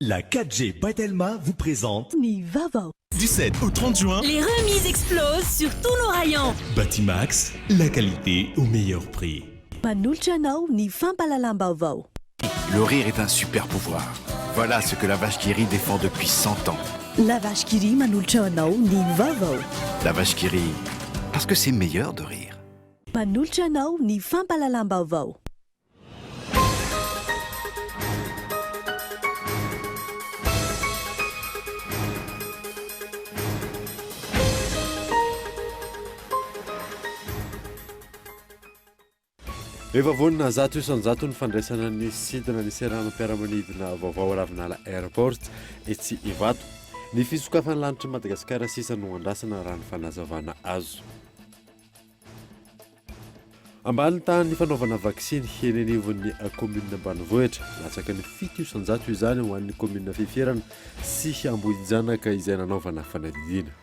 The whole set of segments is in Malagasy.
La 4G by Telma vous présente Ny vaovao. Du 7 au 30 juin. Les remises explosent sur tous nos rayons. Batimax, la qualité au meilleur prix. Manolotra anao ny fampahalalam-baovao. Le rire est un super pouvoir. Voilà ce que la vache qui rit défend depuis 100 ans. La vache qui rit manolotra anao ny vaovao. La vache qui rit, parce que c'est meilleur de rire. Manolotra anao ny fampahalalam-baovao. Efa vonona 100% ny fandraisana ny sidina ny seranam-piaramanidina vaovao Ravinala Airport etsy Ivato. Ny fisokafan'ny lanitr'i Madagasikara sisa no andrasana raha ny fanazavana azo. Ambany tahan'ny fanaovana vaksiny eny anivon'ny kaominina ambanivohitra. Latsaky ny 7% izany ho an'ny kaominina Fifierana sy Ambohijanaka izay nanaovana fanadihadiana.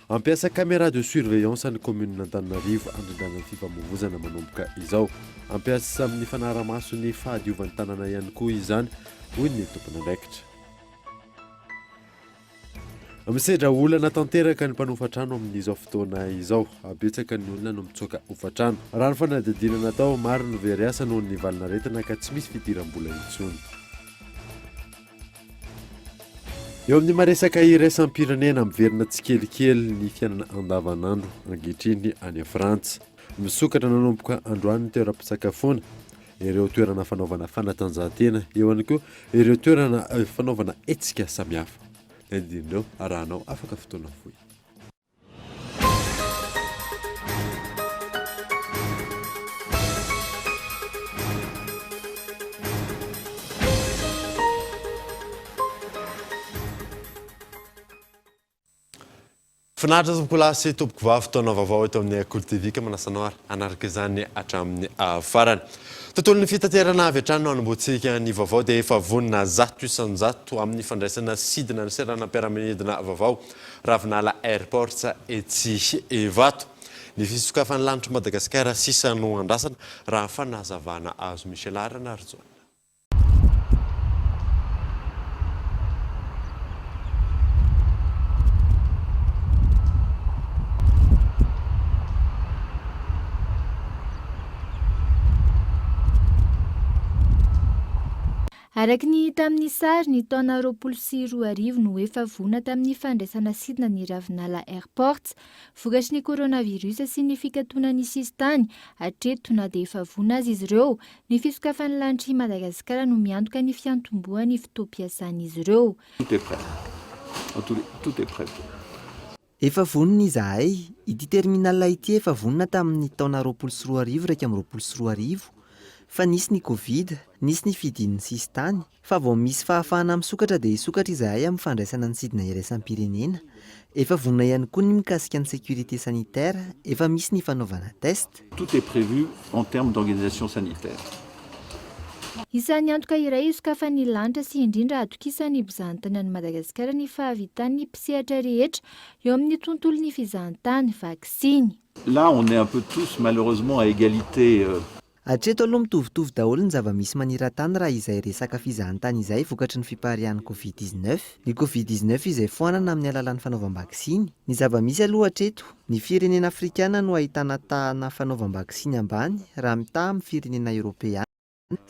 Hampiasa caméra de surveillance ny kaominina Antananarivo handrindrana ny fifamoivozana manomboka izao. Hampiasa amin'ny fanarahamaso ny fahadiovan'ny tanàna ihany koa izany, hoy ny tompon'andraikitra. Misedra olana tanteraka ny mpanofa trano amin'izao fotoana izao. Betsaka ny olona no mitsoaka hofantrano. Raha ny fanadihadiana natao, maro no very asa noho ny valanaretina ka tsy misy fidiram-bola intsony. Eo amin'ny maresaka iraisam-pirenena, miverina tsikelikely ny fiainana andavanandro ankehitriny any Frantsa. Misokatra nanomboka androany ny toeram-pisakafoana, ireo toerana fanaovana fanatanjahantena, eo ihany koa ireo toerana fanaovana hetsika samihafa. Ny andinindreo arahanao afaka fotoana fohy. Finaritra tompokolahy sy tompokovavy, taona vaovao eto amin'ny Kolo TV ka manasa anao ary hanaraka izany hatramin'ny farany. Tontolon'ny fitaterana avy hatrany no hanombohantsika ny vaovao dia efa vonona 100% amin'ny fandraisana sidina ny seranam-piaramanidina vaovao Ravinala Airports etsy Ivato. Ny fisokafan'ny lanitr'i Madagasikara sisa no andrasana raha fanazavana azo Michel Ranarijaona. Araka ny hita amin'ny sary, ny taona 2020 no efa vonona tamin'ny fandraisana sidina ny Ravinala Airports. Vokatry ny coronavirus sy ny fikatonan'ny sisintany, hatreto na dia efa vonona aza izy ireo, Ny fisokafan'ny lanitr'i Madagasikara no miantoka ny fiantombohan'ny fotoam-piasan'izy ireo. Tout est prêt. Tout est prêt. Efa vonona izahay. Ity terminal ity efa vonona tamin'ny taona 2020 2021 fa nisy ny covid, nisy ny fidin'ny sisintany. Fa vao misy fahafahana misokatra dia hisokatra izahay amin'ny fandraisana ny sidina iraisam-pirenena. Efa vonona ihany koa ny mikasika ny sécurité sanitaire, efa misy ny fanaovana test. Tout est prévu en termes d'organisation sanitaire. Isan'ny antoka iray hisokafan'ny lanitra sy indrindra hatokisan'ny mpizahantany an'i Madagasikara ny fahavitan'ny mpisehatra rehetra eo amin'ny tontolon'ny fizahantany, vaksiny. Là on est un peu tous malheureusement à égalité. Hatreto aloha mitovitovy daholo ny zava-misy maneran-tany raha izay resaka fizahantany izay vokatry ny fipariahan'ny covid 19. Ny covid 19 izay foanana amin'ny alalan'ny fanaovam-baksiny. Ny zava-misy aloha hatreto, ny firenena afrikana no ahitana tahana fanaovam-baksiny ambany raha mitaha amin'ny firenena eoropeana.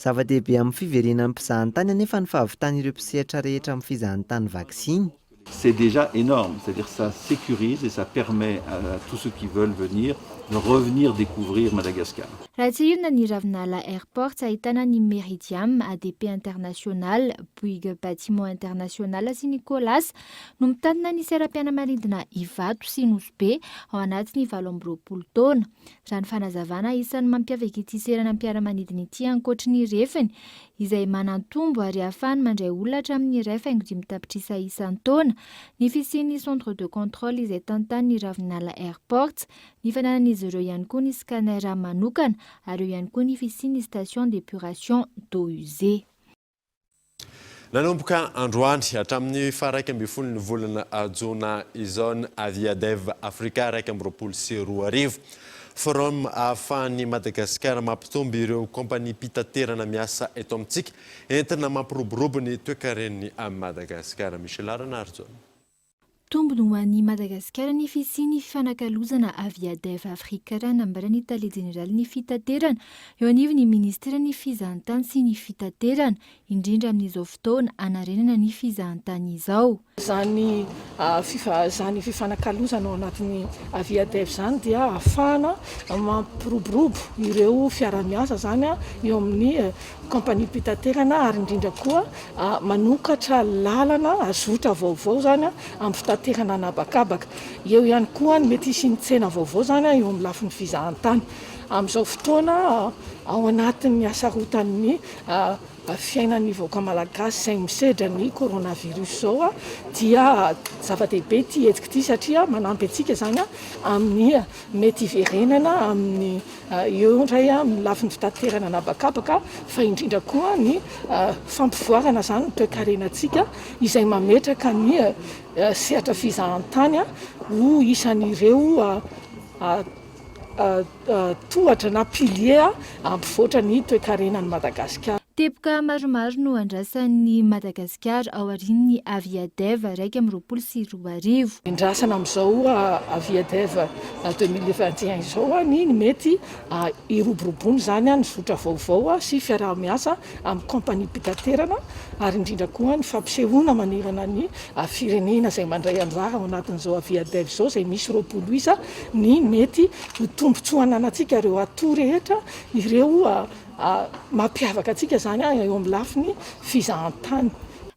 Zava-dehibe amin'ny fiverenan'ny mpizahantany anefa ny fahavitan'ireo mpisehatra rehetra amin'ny fizahantany vaksiny. C'est déjà énorme, c'est-à-dire ça sécurise et ça permet à tous ceux qui veulent venir de revenir découvrir Madagascar. Raha tsiahivina ny Ravinala Airports ahitana ny Meridiam, ADP International, Bouygues Bâtiment International sy ny Colas no mitantina ny seram-pianamanidina Ivato sy Nosy Be ao anatin'ny 28 taona. Raha ny fanazavana, isan'ny mampiavaka ity seranam-piaramanidina ity ankoatry ny refiny izay manan-tombo ary ahafahany mandray olona hatramin'ny 1,5 tapitrisa isan-taona, ny fisian'ny centre de contrôle izay tantanin'ny Ravinala Airports, ny fananan'izy ireo ihany koa ny scanner manokana ary eo ihany koa ny fisian'ny station d'épuration d'eau usée. Nanomboka androany hatramin'ny faha-11 ny volana jona izao ny Aviadev Africa 2021. Forum ahafahan'i Madagasikara mampitombo ireo kaompaniam-pitaterana miasa eto amintsika, entina mampiroborobo ny toekaren'i Madagasikara. Michela Ranarijaona. Tombony ho an'i Madagasikara ny fisian'ny fifanakalozana Aviadev Africa raha nambaran'ny tale jeneralin'ny fitaterana eo anivon'ny minisiteran'ny fizahantany sy ny fitaterana, indrindra amin'izao fotoana hanarenana ny fizahantany izao. Izany izany fifanakalozana ao anatin'ny Aviadev izany dia ahafahana mampiroborobo ireo fiaraha-miasa izany eo amin'ny kaompaniam-pitaterana ary indrindra koa manokatra lalana zotra vaovao izany amin'ny fitaterana an'habakabaka. Eo ihany koa ny mety hisian'ny tsena vaovao izany eo amin'ny lafiny fizahantany. Amin'izao fotoana ao anatin'ny hasarotan'ny fiainan'ny vahoaka malagasy izay misedra ny coronavirus izao dia zava-dehibe ity hetsika ity satria manampy antsika izany amin'ny mety hiverenana amin'ny Eo indray amin'ny lafiny fitaterana an'habakabaka fa indrindra koa ny fampivoarana izany ny toekarenantsika izay mametraka ny sehatra fizahantany ho isan'ireo tohatra na pilier hampivoatra ny toekarenan'i Madagasikara. Teboka maromaro no andrasan'i Madagasikara aorian'ny Aviadev 2021. Andrasana amin'izao Aviadev 2021 izao ny mety hiroboroboana izany ny zotra vaovao sy fiaraha-miasa amin'ny kaompaniam-pitaterana ary indrindra koa ny fampisehoana manerana ny firenena izay mandray anjara ao anatin'izao Aviadev izao izay misy 20 isa ny mety ho tombontsoa ananantsika ireo atout rehetra ireo Mampiavaka antsika izany eo amin'ny lafiny fizahantany.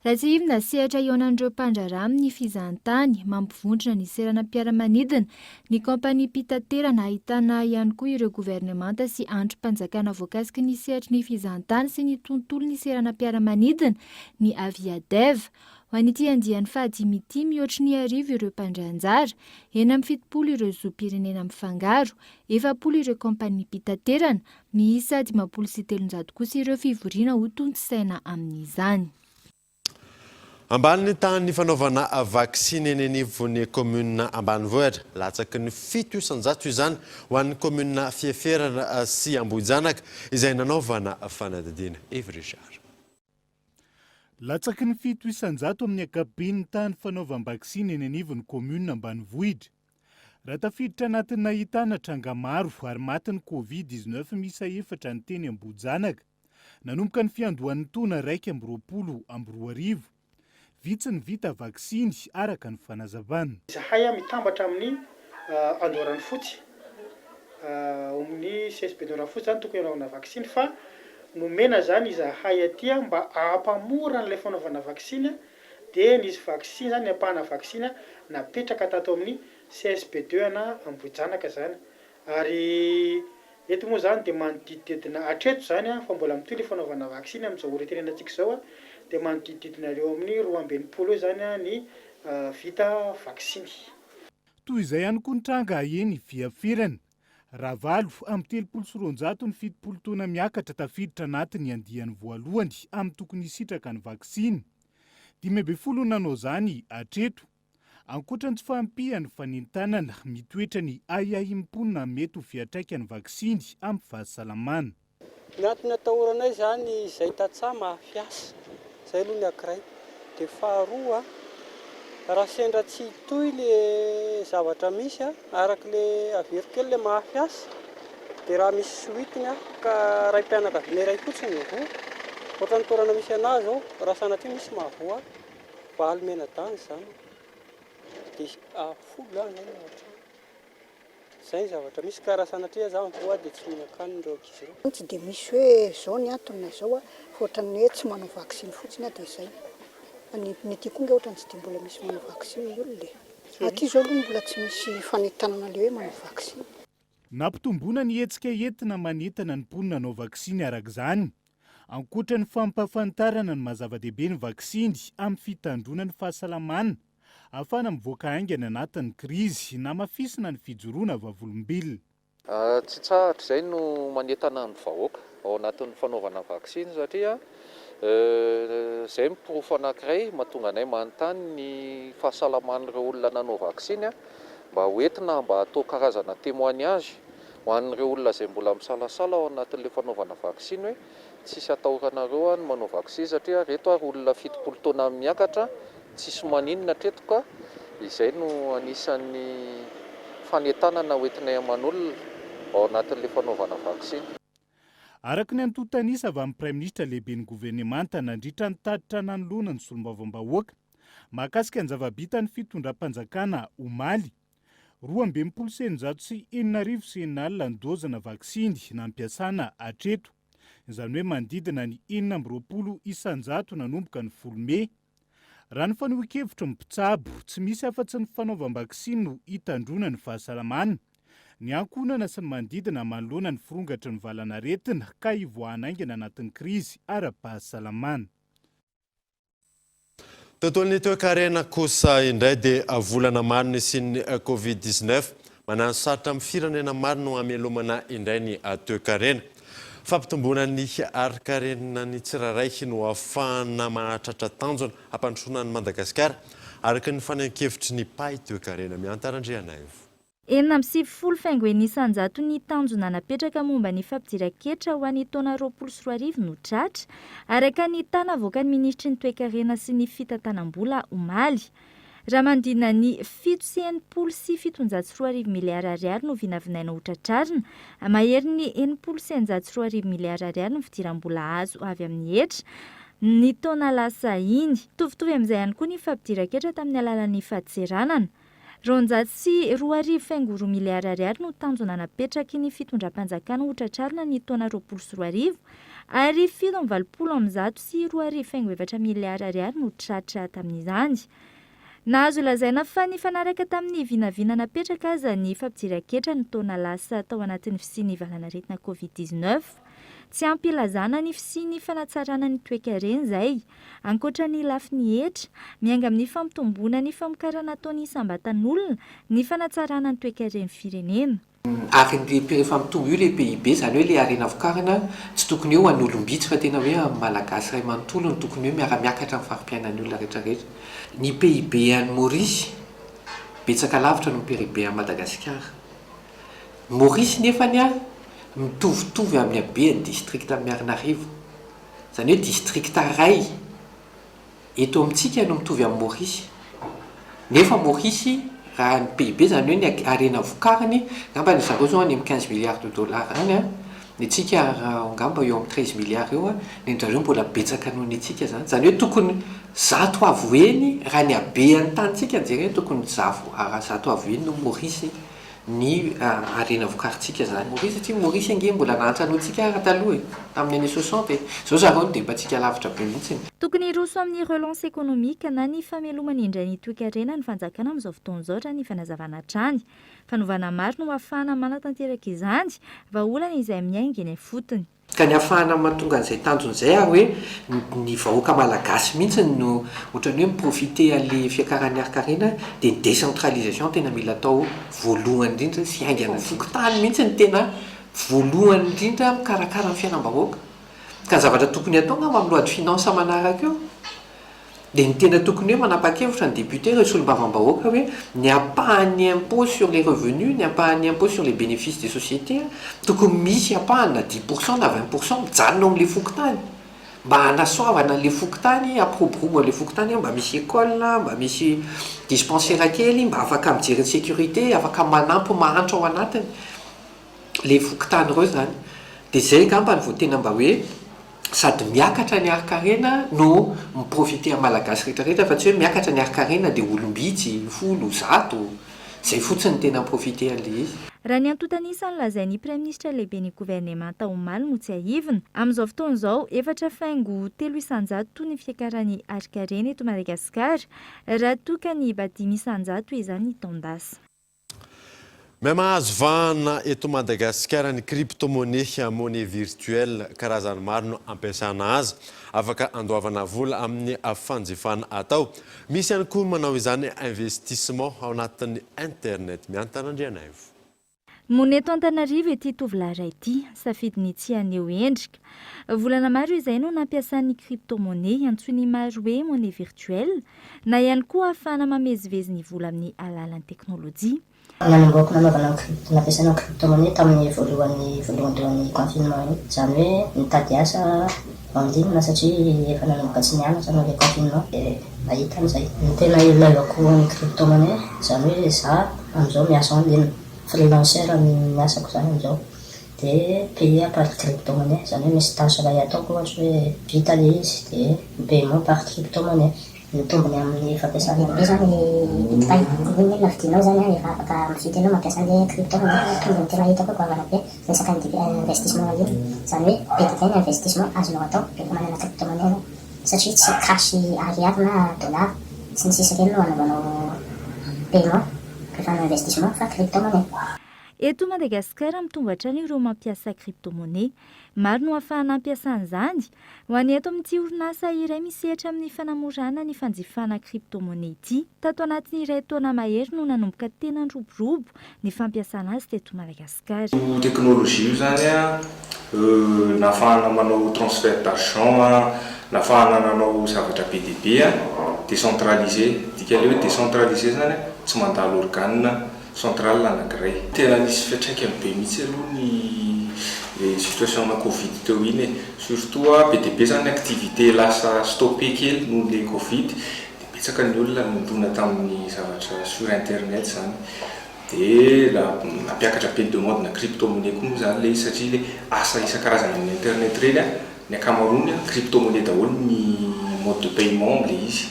Raha tsiahivina, sehatra ihaonan'ireo mpandraharaha amin'ny fizahantany, mampivondrona ny seranam-piaramanidina, ny kaompaniam-pitaterana, ahitana ihany koa ireo governemanta sy andrim-panjakana voakasiky ny sehatry ny fizahantany sy ny tontolon'ny seranam-piaramanidina, ny Aviadev. Ho an'ity andiany fahadimy ity, mihoatry ny arivo ireo mpandray anjara, 76 ireo zom-pirenena mifangaro, 40 ireo kaompaniam-pitaterana, Miisa 350 kosa ireo fivoriana ho tontosaina amin'izany. Ambany ny tahan'ny fanaovana vaksiny eny anivon'ny kaominina ambanivohitra. Latsaky ny 7% izany ho an'ny kaominina Fieferana sy Ambohijanaka izay nanaovana fanadihadiana. Yves Richard. Latsaky ny 7% amin'ny ankapoben'ny tahan'ny fanaovam-baksiny eny anivon'ny kaominina ambanivohitra. Raha tafiditra anatin'ny nahitana tranga maro ary matin'ny Covid 19 miisa efatra ny teny Ambohijanaka, nanomboka ny fiandohan'ny taona 2021. Vitsy ny vita vaksiny, araka ny fanazavana. Izahay mitambatra amin'ny Andoharanofotsy, ao amin'ny CSB Andoharanofotsy izany tokony hanaovana vaksiny fa nomena izany izahay aty mba hampamora an'ilay fanaovana vaksiny Dia nisy vaksiny zany, ny ampahana vaksiny napetraka tato amin'ny CSB deux ana Ambohijanaka zany. Ary eto moa zany dia manodidididina hatreto zany an, fa mbola mitohy ilay fanaovana vaksiny amin'izao ora itenenantsika izao an, dia manodidididina eo amin'ny 62 eo zany ny vita vaksiny. Toy izay ihany koa ny tranga eny Viaferana. Raha 288 ny 70 taona miakatra tafiditra anatin'ny andiany voalohany amin'ny tokony hisitraka ny vaksiny. 15 no nanao izany hatreto. Ankoatra ny tsy fahampian'ny fanentanana, mitoetra ny ahiahin'ny mponina amin'ny mety ho fiantraikan'ny vaksiny amin'ny fahasalamana. Ny antony atahoranay izany izay tantsaha mafy asa, izay aloha ny ankiray. Dia faharoa, raha sendra tsy hitohy le zavatra misy, araka le averiko kely le mafy asa, dia raha misy suite-ny ka raim-pianakaviana iray fotsiny no voa, ohatran'ny toerana misy anah izao, raha sanatria misy mahavoa valo mianadahy ny zanako, dia folo any izany ao an-trano. Zay ny zavatra misy ka raha sanatria za mivoha dia tsy mihinan-kanina ireo ankizy ireo. Tsy dia misy hoe zao ny antony na izao fa ohatran'ny hoe tsy manao vaksiny fotsiny aho dia izay. Fa ny ny aty koa ange ohatran'ny tsy dia mbola misy manao vaksiny ny olona e. Aty izao aloha mbola tsy misy fanentanana ilay hoe manao vaksiny. Nampitomboina ny hetsika entina manentana ny mponina hanao vaksiny araka izany. Ankoatra ny fampahafantarana ny maha zava-dehibe ny vaksiny amin'ny fitandroana ny fahasalamana, ahafahana mivoaka haingana anatin'ny krizy, namafisina ny fijoroana vavolombelona. Tsy tsahatra izay no manentana ny vahoaka ao anatin'ny fanaovana vaksiny satria izay no porofo anankiray mahatonga anay manontany ny fahasalaman'ireo olona nanao vaksiny mba ho entina mba hatao karazana témoignage. Ho an'ireo olona izay mbola misalasala ao anatin'ilay fanaovana vaksiny hoe tsisy atahoranareo ny manao vaksiny satria reto ary olona 70 taona miakatra tsisy maninona hatreto ka izay no anisan'ny fanentanana hoentinay aman'olona ao anatin'ilay fanaovana vaksiny. Araka ny antontan'isa avy amin'ny Praiminisitra lehiben'ny governemanta nandritra ny tatitra nanoloana ny solombavambahoaka mahakasika ny zava-bitan'ny fitondram-panjakana omaly, 662 660 ny dozina vaksiny nampiasana hatreto, izany hoe manodidina ny 26% nanomboka ny 10 mey. Raha ny fanehoan-kevitry ny mpitsabo, tsy misy afa-tsy ny fanaovam-baksiny no hitandroana ny fahasalamana, ny ankohonana sy ny manodidina manoloana ny firongatry ny valanaretina ka hivoahana haingana anatin'ny krizy ara-pahasalamana. Tontolon'ny toekarena kosa indray dia volana maro nisian'ny Covid 19. Manano sarotra amin'ny firenena maro no hamelomana indray ny toekarena. Fampitomboana ny harin-karena ny tsirairay no ahafahana mahatratra tanjona hampandrosoana an'i Madagasikara, araka ny fanehoan-kevitry ny mpahay toekarena. Mihanta Randrianaivo. 96 faingo enina isan-jato ny tanjona napetraka momba ny fampidiran-ketra ho an'ny taona 2020 no tratra, araka ny taha navoakan'ny minisitry ny Toekarena sy ny fitantanam-bola omaly. Raha manodidina ny 27 707 miliara ariary no vinavinaina ho tratrarina, maherin'ny 260 miliara ariary ny fidiram-bola azo avy amin'ny hetra ny taona lasa iny. Mitovitovy amin'izay ihany koa ny fampidiran-ketra tamin'ny alalan'ny fadintseranana. 202 faingo roa miliara ariary no tanjona napetraky ny fitondram-panjakana ho tratrarina ny taona 2020 ary 287 faingo efatra miliara ariary no tratra tamin'izany. Nahazo lazaina fa nifanaraka tamin'ny vinavina napetraka aza ny fampidiran-ketra ny taona lasa tao anatin'ny fisian'ny valanaretina Covid 19. Tsy ampy ilazana ny fisian'ny fanatsarana ny toekarena izay, ankoatra ny lafiny hetra, miainga amin'ny fampitomboana ny famokarana ataon'ny isam-batan'olona ny fanatsarana ny toekaren'ny firenena. Ary ny rehefa mitombo io ilay PIB, izany hoe ilay harena vokarina, tsy tokony hoe ho an'olom-bitsy fa tena hoe amin'ny Malagasy iray manontolo no tokony hoe miara-miakatra amin'ny fari-piainan'ny olona rehetrarehetra. Ny PIB an'i Maurice betsaka lavitra noho ny PIB an'i Madagasikara. Maurice nefany an mitovitovy amin'ny habean'ny distriktan'i Miarinarivo. Izany hoe distrikta iray eto amintsika no mitovy amin'i Maurice. Nefa Maurice raha ny PIB izany hoe ny harena vokariny, angamba ry zareo izao any amin'ny 15 milliards de dollars any an, ny antsika angamba eo amin'ny 13 milliards eo an, ny an-dry zareo mbola betsaka noho ny antsika izany. Izany hoe tokony zato avo heny raha ny habean'ny tanintsika no jerena tokony zato avo heny noho Maurice. ny harena vokarintsika zany. Maurice satria Maurice ange mbola nahantra noho tsika ara taloha e, tamin'ny années 60 e. Zao zareo no depantsika lavitra be mihitsiny. Tokony hiroso amin'ny relance économique na ny famelomana indray ny toekarena ny fanjakana amin'izao fotoana izao raha ny fanazavana hatrany. Fanovana maro no ahafahana manatanteraka izany, vahaolana izay miainga eny ifotony. Ka ny ahafahana mahatonga an'izay tanjona izay ary hoe ny vahoaka malagasy mihitsy no ohatran'ny hoe mi-profiter an'le fiakaran'ny harin-karena dia ny décentralisation tena mila atao voalohany indrindra sy haingana. Fokontany mihitsy no tena voalohany indrindra mikarakara ny fiainam-bahoaka. Ka ny zavatra tokony hatao angamba amin'ny loi de finance manaraka eo Dia ny tena tokony hoe manapa-kevitra ny député ireo solombavambahoaka hoe ny ampahan'ny impôt sur les revenus, ny ampahan'ny impôt sur les bénéfices des sociétés tokony misy ampahany na dix pour cent na vingt pour cent mijanona ao amin'ilay fokontany mba hanasoavana an'ilay fokontany, hampiroborobo an'ilay fokontany mba misy école, mba misy dispensaire kely, mba afaka mijery ny sécurité, afaka manampy mahantra ao anatiny. le fokontany ireo zany de zay angambany vao tena mba hoe sady miakatra ny harin-karena no mi-profiter amin'ny malagasy rehetra rehetra fa tsy hoe miakatra ny harin-karena de olom-bitsy, folo, zato, zay fotsiny no tena mi-profiter an'le izy. Raha ny antontan'isa nolazain'ny Praiminisitra lehiben'ny governemanta omaly no tsiahivina, amin'izao fotoana izao, efatra faingo telo isan-jato ny fiakaran'ny harin-karena eto Madagasikara, raha toa ka niiba 5% izany ny taon-dasa. Mihamahazo vahana eto Madagasikara ny crypto-monnaie, monnaie virtuelle, karazany maro no ampiasana azy. Afaka andoavana vola amin'ny fanjifana atao. Misy ihany koa ny manao izany investissement ao anatin'ny internet. Miantana Andrianaivo. Monina eto Antananarivo ity tovolahy iray ity, safidy ny tsy haneho endrika. Volana maro izay no nampiasany ny crypto-monnaie, antsoin'ny maro hoe monnaie virtuelle, na ihany koa ahafahana mamezivezy ny vola amin'ny alalan'ny teknolojia. Nanombohako nanaovana ny crypto, nampiasaina ny crypto-monnaie tamin'ny voalohany voalohandohan'ny confinement iny. Izany hoe nitady asa en ligne satria efa nanomboka tsy nianatra noho ilay confinement dia nahita an'izay. Ny tena ilaivako ny crypto-monnaie, izany hoe za amin'izao miasa en ligne, freelancer ny asako izany amin'izao. Dia payer par crypto monnaie, izany hoe misy tâche iray ataoko ohatra hoe vita ilay izy dia ny paiement par crypto monnaie. Ny tombony amin'ny fampiasana. Be zany ny bitcoin, n'inona n'inona vidinao zany an, efa afaka mividy ianao mampiasa an'ilay crypto monnaie. Ny tombony tena hitako hoe goavana be resaka investissement en ligne, izany hoe be dia be ny investissement azonao atao rehefa manana crypto monnaie ianao satria tsy cash ariary na dollar sy ny sisa ireny no anaovanao paiement rehefa hanao investissement fa crypto monnaie. Eto Madagasikara, mitombo hatrany ireo mampiasa crypto-monnaie. Maro no ahafahana hampiasa an'izany. Ho an'ny eto amin'ity orinasa iray misehatra amin'ny fanamorana ny fanjifana crypto-monnaie ity. Tato anatin'ny iray taona mahery no nanomboka tena niroborobo ny fampiasana azy teto Madagasikara. Io technologie io zany an, nahafahana manao transfert d'argent an, nahafahana nanao zavatra be dia be an, décentralisé, dikan'ilay hoe décentralisé zany an, tsy mandalo organe centrale anankiray. Tena nisy fiantraikany be mihitsy aloha ny le situation na covid teo iny e! Surtout be dia be zany ny activité lasa stoppé kely noho le covid de betsaka ny olona nirona tamin'ny zavatra sur internet zany de nampiakatra be ny demande na crypto monnaie koa moa zany le izy satria le asa isan-karazany amin'ny internet ireny an, ny ankamaroany an crypto monnaie daholo ny mode de paiement amle izy.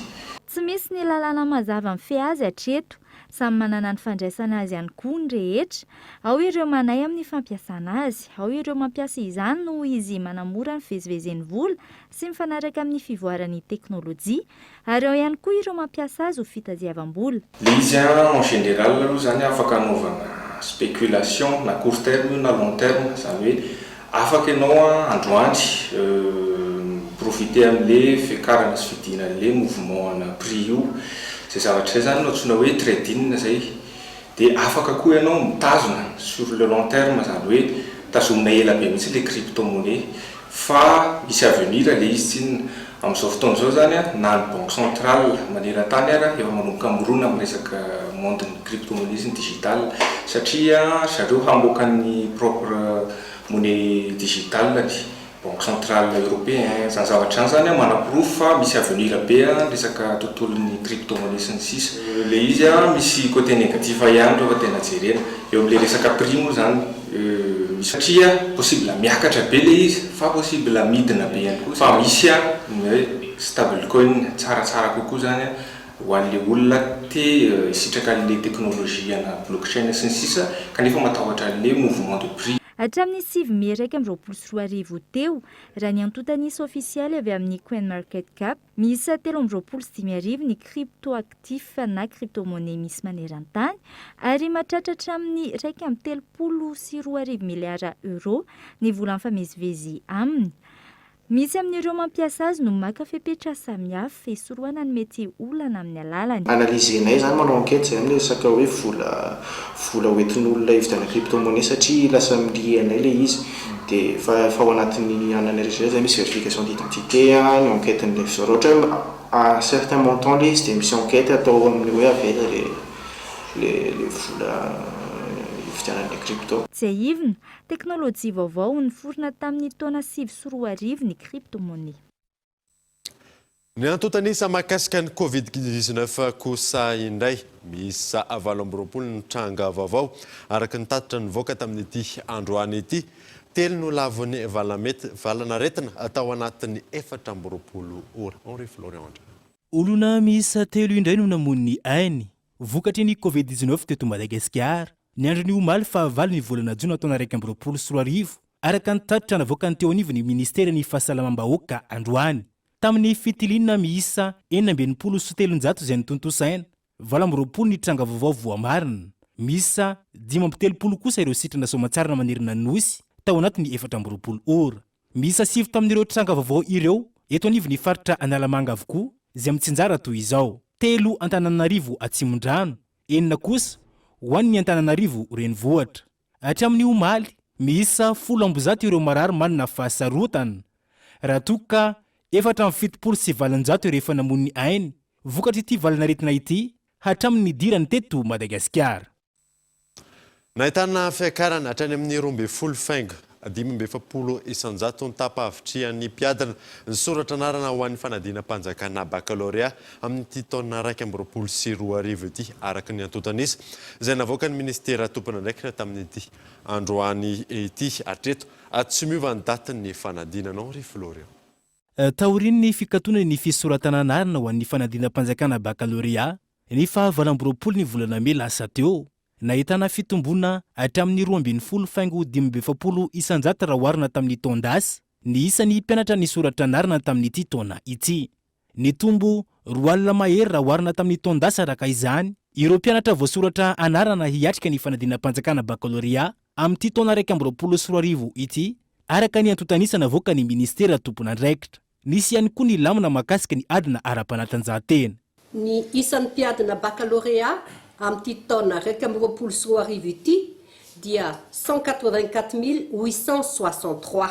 Tsy misy ny lalàna mazava mifehy azy hatreto. Samy manana ny fandraisana azy ihany koa ny rehetra. Ao ireo manahy amin'ny fampiasana azy, ao ireo mampiasa izany noho izy manamora ny fivezivezen'ny vola sy mifanaraka amin'ny fivoaran'ny teknolojia, ary ao ihany koa ireo mampiasa azy ho fitadiavam-bola. Le izy en général aloha zany afaka anaovana spéculation na court terme io na long terme, zany hoe Afaka ianao androany mi-profiter amin'le fiakarana sy fidinan'le mouvement ana prix io. Zay zavatra zay zany no antsoina hoe trading zay. De afaka koa ianao mitazona sur le long terme, zany hoe tazomina ela be mihitsy le crypto monnaie fa misy avenir le izy tsinona. Amin'izao fotoana izao zany na ny banque centrale maneran-tany ara efa manomboka mirona amin'ny resaka monde ny crypto monnaie sy ny digital satria zareo hamoaka ny propre monnaie digital-ny, banque centrale européen, zany zavatra zany zany manaporofo fa misy avenir be ny resaka tontolon'ny crypto monnaie sy ny sisa. Le izy misy côté négatif ihany rehefa tena jerena, eo amle resaka prix moa zany misy satria possible miakatra be le izy fa possible midina be ihany koa fa misy ny hoe stable coin tsaratsara kokoa zany ho an'le olona te hisitraka an'le technologie ana blockchain sy ny sisa kanefa matahotra an'le mouvement de prix. Hatramin'ny 9 mey 2021 teo, raha ny antontan'isa ofisialy avy amin'ny CoinMarketCap, miisa 5523 ny cryptoactifs na crypto-monnaie misy maneran-tany, ary mahatratra hatramin'ny 2031 miliara euros ny vola mifamezivezy aminy. Misy amin'ireo mampiasa azy no maka fepetra samihafa hisorohana ny mety olana amin'ny alalany. Analyser-nay izany, manao enquête izay amin'ny resaka hoe vola vola hoentin'olona hividianana crypto monnaie satria lasa mi-lier anay ilay izy. Dia efa efa ao anatin'ny ananay rehetra izay misy vérification d'identité, ny enquête-n'ilay raha ohatra hoe à un certain montant ilay izy dia misy enquête atao amin'ny hoe avy aiza ilay ilay vola hividianana ilay crypto. Tsiahivina, Teknolojia vaovao niforona tamin'ny taona 2009 ny crypto-monnaie. Ny antontan'isa mahakasika ny Covid 19 kosa indray, miisa 28 ny tranga vaovao, araka ny tatitra nivoaka tamin'ity androany ity. Telo no lavon'ny valanaretina tao anatin'ny 24 ora. Henri Florian André. Olona miisa telo indray no namoy ny ainy, vokatry ny Covid 19 teto Madagasikara. Ny andron'ny omaly fahavalo ny volana jona taona 2021, araka ny tatitra navoakan'ny teo anivon'ny minisiteran'ny Fahasalamam-bahoaka androany. Tamin'ny fitiliana miisa 366 izay notontosaina, 28 ny tranga vaovao voamarina. Miisa 35 kosa ireo sitrana soamantsarana manerana ny Nosy tao anatin'ny 24 ora. Miisa sivy tamin'ireo tranga vaovao ireo eto anivon'ny faritra Analamanga avokoa izay mitsinjara toy izao, telo Antananarivo Atsimondrano, enina kosa ho an'ny Antananarivo Renivohitra. Hatramin'ny omaly, miisa 110 ireo marary manana fahasarotana, raha toa ka 874 ireo efa namoy ny ainy vokatr'ity valanaretina ity hatramin'ny nidirany teto Madagasikara. Nahitana fiakarana hatrany amin'ny 12 faingo 45% ny taham-pahavitrihan'ny mpiadina nisoratra anarana ho an'ny fanadinam-panjakana bakalorea amin'ity taona 2021 ity, araka ny antontan'isa izay navoakan'ny minisitera tompon'andraikitra tamin'ity androany ity. Hatreto, tsy miova ny datin'ny fanadinana, Henri Florian. Taorian'ny fikatonany ny fisoratana anarana ho an'ny fanadinam-panjakana bakalorea ny faha 28 ny volana mey lasa teo, Nahitana fitomboana hatramin'ny 12 faingo 45% raha oharina tamin'ny taon-dasa ny isan'ny mpianatra nisoratra anarana tamin'ity taona ity. Nitombo 20 mahery raha oharina tamin'ny taon-dasa araka izany ireo mpianatra voasoratra anarana hiatrika ny fanadinam-panjakana bakalorea amin'ity taona 2021 ity, araka ny antontan'isa navoakan'ny minisitera tompon'andraikitra. Nisy ihany koa ny lamina mahakasika ny adina ara-panatanjahantena. Ny isan'ny mpiadina bakalorea amin'ity taona 2021 ity dia 184 863,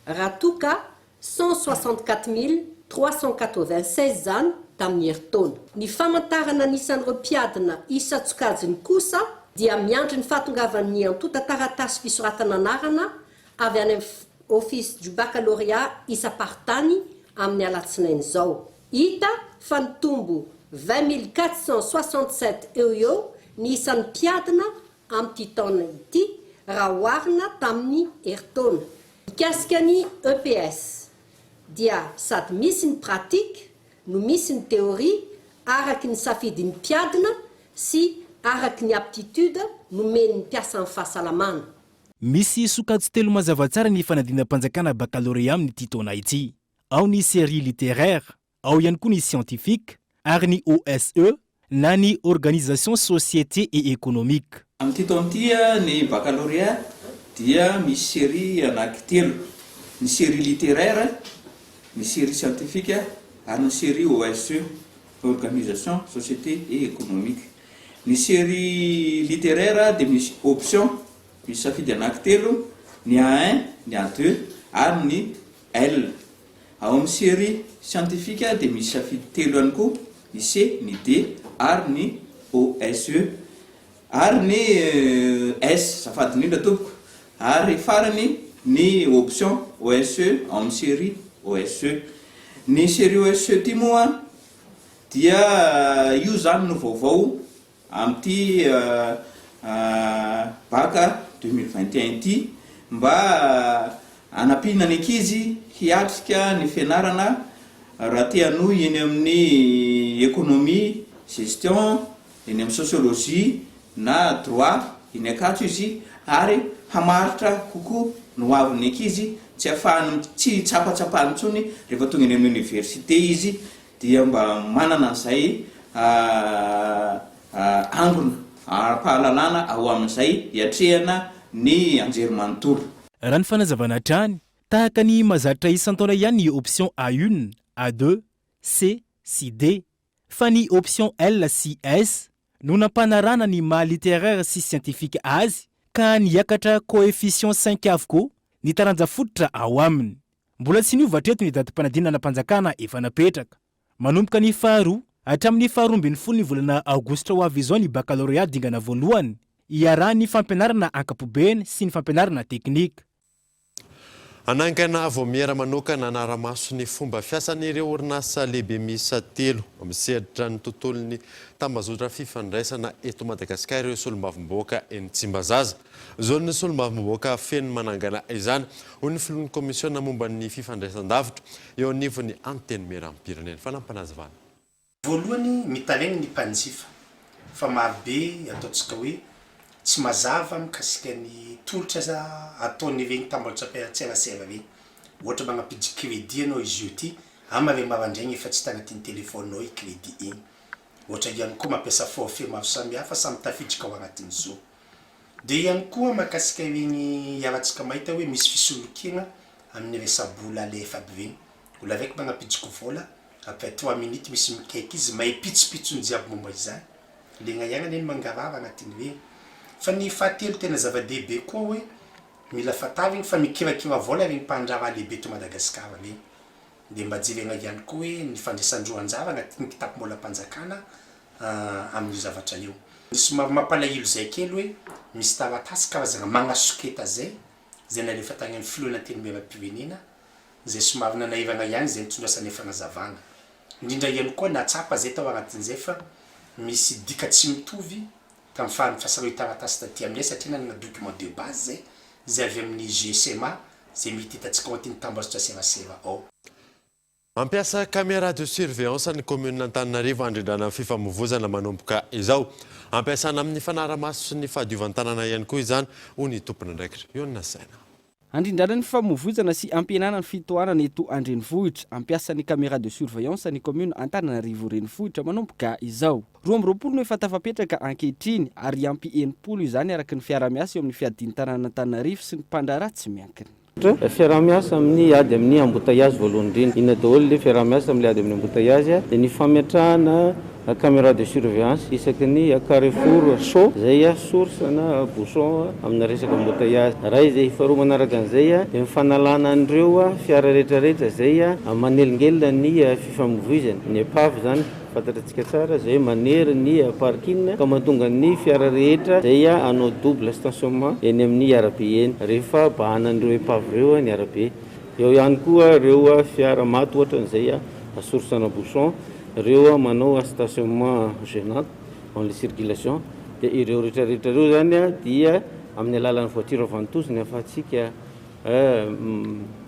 raha toa ka 164 396 izany tamin'ny herintaona. Ny famantarana ny isan'ireo mpiadina isan-tsokajiny kosa dia miandry ny fahatongavan'ny antontan-taratasy fisoratana anarana avy any amin'ny Office du Baccalauréat isam-paritany amin'ny alatsinainy izao. Hita fa nitombo 20 467 eo ho eo ny isan'ny mpiadina amin'ity taona ity raha oharina tamin'ny herintaona. Mikasika ny EPS dia sady misy ny pratique no misy ny théorie araky ny safidin'ny mpiadina sy araky ny aptitude nomen'ny mpiasan'ny fahasalamana. Misy sokajy telo mazava tsara ny fanadinam-panjakana bakalorea amin'ity taona ity. Ao ny série littéraire, ao ihany koa ny scientifique ary ny OSE na ny organisation société et économique. Amin'ity taona ity ny bakalorea dia misy série anankitelo, ny série littéraire, ny série scientifique ary ny série OSE, organisation société et économique. Ny série littéraire dia misy option, misy safidy anankitelo, ny A un, ny A deux ary ny L. Ao amin'ny série scientifique dia misy safidy telo ihany koa, ny C, ny D ary ny OSE. Ary ny S, azafady indrindra tompoko. Ary farany ny option OSE ao amin'ny série OSE. Ny série OSE ity moa dia io izany no vaovao amin'ity bac 2021 ity mba hanampiana ny ankizy hiatrika ny fianarana raha te hanohy eny amin'ny économie, gestion, eny amin'ny sociologie na droit eny Ankatso izy ary hamaritra kokoa ny hoavin'ny ankizy tsy hahafahany tsy hitsapatsapany intsony rehefa tonga eny amin'ny université izy dia mba manana an'izay angona ara-pahalalana ao amin'izay hiatrehana ny anjerimanontolo. Raha ny fanazavana hatrany, tahaka ny mahazatra isan-taona ihany ny option A une, A deux, C sy D. Fa ny option L sy S no nampanarahana ny maha littéraire sy scientifique azy ka niakatra coefficient cinq avokoa ny taranja fototra ao aminy. Mbola tsy niova hatreto ny datim-panadinana-panjakana efa napetraka. Manomboka ny faharoa hatramin'ny faharoa ambin'ny folo ny volana aogositra ho avy izao ny bakalorea dingana voalohany, iarahan'ny fampianarana ankapobeny sy ny fampianarana teknika. Hanangana vaomiera manokana hanara-maso ny fomba fiasan'ireo orinasa lehibe miisa telo misehatra ny tontolon'ny tambazotra fifandraisana eto Madagasikara ireo solombavambahoaka eny Tsimbazaza. Zon'ny solombavambahoaka feno manangana izany, hoy ny filohan'ny kaomisiona momba ny fifandraisan-davitra eo anivon'ny Antenimierampirenena. Fanampinazavana. Voalohany, mitaraigny ny mpanjifa fa marobe ataontsika hoe tsy mazava mikasika ny tolotra aza ataon'ireny tambajotram-piaratsiarasera ireny. Ohatra magnampiditry crédit ianao izy io ty, amare maraindraigny efa tsy tagnatin'ny téléphone-nao i crédit igny. Ohatra ihany koa mampiasa forfait maro samihafa samy tafiditra ao agnatin'ny zo. Dia ihany koa mahakasika ireny iarahantsika mahita hoe misy fisolokiana amin'ny resa-bola alefa aby ireny. Olo araiky magnampidiko vola, après trois minutes misy mikaiky izy mahay pitsopitsony jiaby momba izany. Legna ihany anie ny mangarahara agnatin'ireny. Fa ny fahatelo tena zava-dehibe koa hoe mila fantarigny fa mikirakira vola regny mpandraharaha lehibe eto Madagasikara regny. Dia mba jerena ihany koa hoe ny fandraisan-droa anjara agnatin'ny kitapom-bolam-panjakana amin'io zavatra io. Somary mampalahelo zay kely hoe misy taratasy karazagna magnasoketa zay, zay nalefa tagny amin'ny filohan'ny Antenimierampirenena, zay somary nanahiragna ihany zay nitondrasanay fagnazavagna. Indrindra ihany koa nahatsapa zay tao agnatin'izay fa misy dika tsy mitovy tamin'ny fahanifasana io taratasy taty aminay satria nanana document de base zay, zay avy amin'ny GSMA zay mety hitantsika ao anatin'ny tambajotra serasera ao. Mampiasa caméra de surveillance ny kaominina Antananarivo handrindrana ny fifamoivozana manomboka izao. Ampiasana amin'ny fanarahamaso sy ny fahadiovan-tanàna ihany koa izany, hoy ny tompon'andraikitra. Eo no nasaina. Handrindrana ny fifamoivoizana sy hampihenana ny fitohanana eto an-drenivohitra. Hampiasa ny caméra de surveillance ny kaominina Antananarivo Renivohitra manomboka izao. 22 no efa tafapetraka ankehitriny ary hiampy 60 izany araka ny fiaraha-miasa eo amin'ny fiadian-tanànan'Antananarivo sy ny mpandraharaha tsy miankina. Fiaraha-miasa amin'ny ady amin'ny embouteillage voalohany indrindra. Inona daholo ilay fiaraha-miasa amin'ilay ady amin'ny embouteillage? Dia ny fametrahana caméra de surveillance isaky ny carrefour chaud izay source na bouchon amina resaka embouteillage. Iray izay. Faharoa manaraka an'izay dia ny fanalana an'ireo fiara rehetrarehetra izay manelingelina ny fifamoivoizana, ny épave izany. Fantatratsika tsara izay manery ny parking ka mahatonga ny fiara rehetra izay hanao double stationnement eny amin'ny arabe eny rehefa bahanan'ireo épave ireo ny arabe. Eo ihany koa ireo fiara maty ohatra an'izay source ana bouchon, ireo manao stationnement gênant dans les circulations dia ireo rehetra rehetra ireo izany dia amin'ny alalan'ny voiture ventouse ny ahafahantsika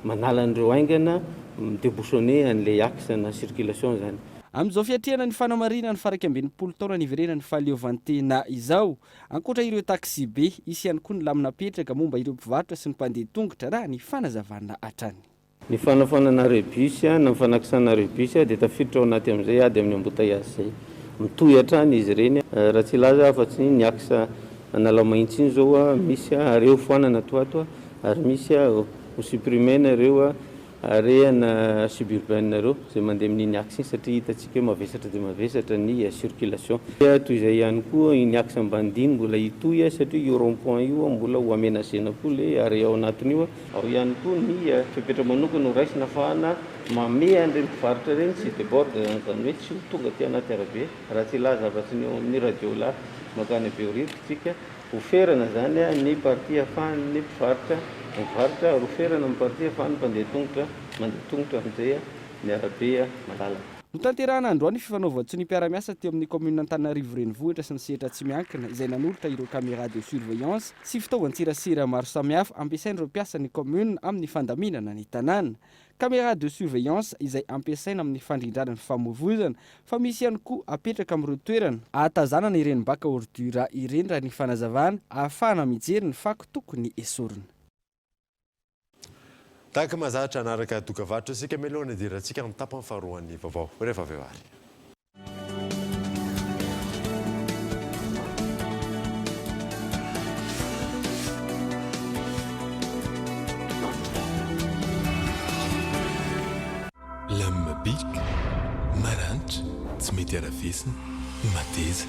manala an'ireo haingana mi-debouchonner an'ilay axe na circulation izany. Amin'izao fiatrehana ny fanamarinana ny faha-61 taona niverenan'ny fahaleovantena izao, ankoatra ireo taksibe, hisy ihany koa ny lamina apetraka momba ireo mpivarotra sy ny mpandeha tongotra, raha ny fanazavana hatrany. Ny fanafoanana rebus na ny fanakisana rebus dia tafiditra ao anaty amin'izay ady amin'ny embouteillage izay. Mitohy hatrany izy ireny, raha tsy hilaza afa-tsy ny axe Analamahitsy iny izao misy arrêt ho foanana ato ho ato ary misy ho supprimer-na ireo arrêt ana suburbaine ireo izay mandeha amin'iny axe iny satria hitantsika hoe mavesatra dia mavesatra ny circulation. Toy izay ihany koa iny axe Ambanidia iny mbola hitohy satria io rond point io mbola ho aménager-na koa ilay arrêt ao anatin'io. Ao ihany koa ny fepetra manokana ho raisina ahafahana mamehy an'ireny mpivarotra ireny tsy hi-deborde izany hoe tsy ho tonga aty anaty arabe raha tsy hilaza afa-tsy ny eo amin'ny Radiola mankany Behoririka isika. Ho ferana izany ny partie ahafahan'ny mpivarotra mivarotra ary ho ferana ny partie ahafahan'ny mpandeha tongotra mandeha tongotra amin'izay ny arabe malalaka. Notanterahana androany ny fifanaovan-tsonia mpiara-miasa teo amin'ny kaominina Antananarivo Renivohitra sy ny sehatra tsy miankina izay nanolotra ireo caméra de surveillance sy fitaovan-tserasera maro samihafa ampiasain'ireo mpiasan'ny kaominina amin'ny fandaminana ny tanàna. Caméra de surveillance izay ampiasaina amin'ny fandrindrana ny famoivoizana fa misy ihany koa apetraka amin'ireo toerana ahatazanana ireny bac à ordures ireny raha ny fanazavana ahafahana mijery ny fako tokony esorina. Tahaka mahazatra, hanaraka dokavarotra isika mialohan'ny hidirantsika amin'ny tapany faharoan'ny vaovao. Rehefa avy eo ary. Lame bic, maranitra, tsy mety arafesina, mateza.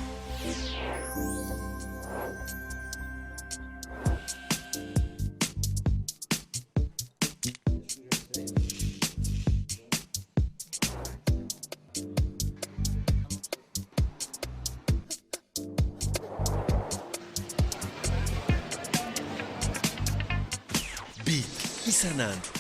Bic isan'andro.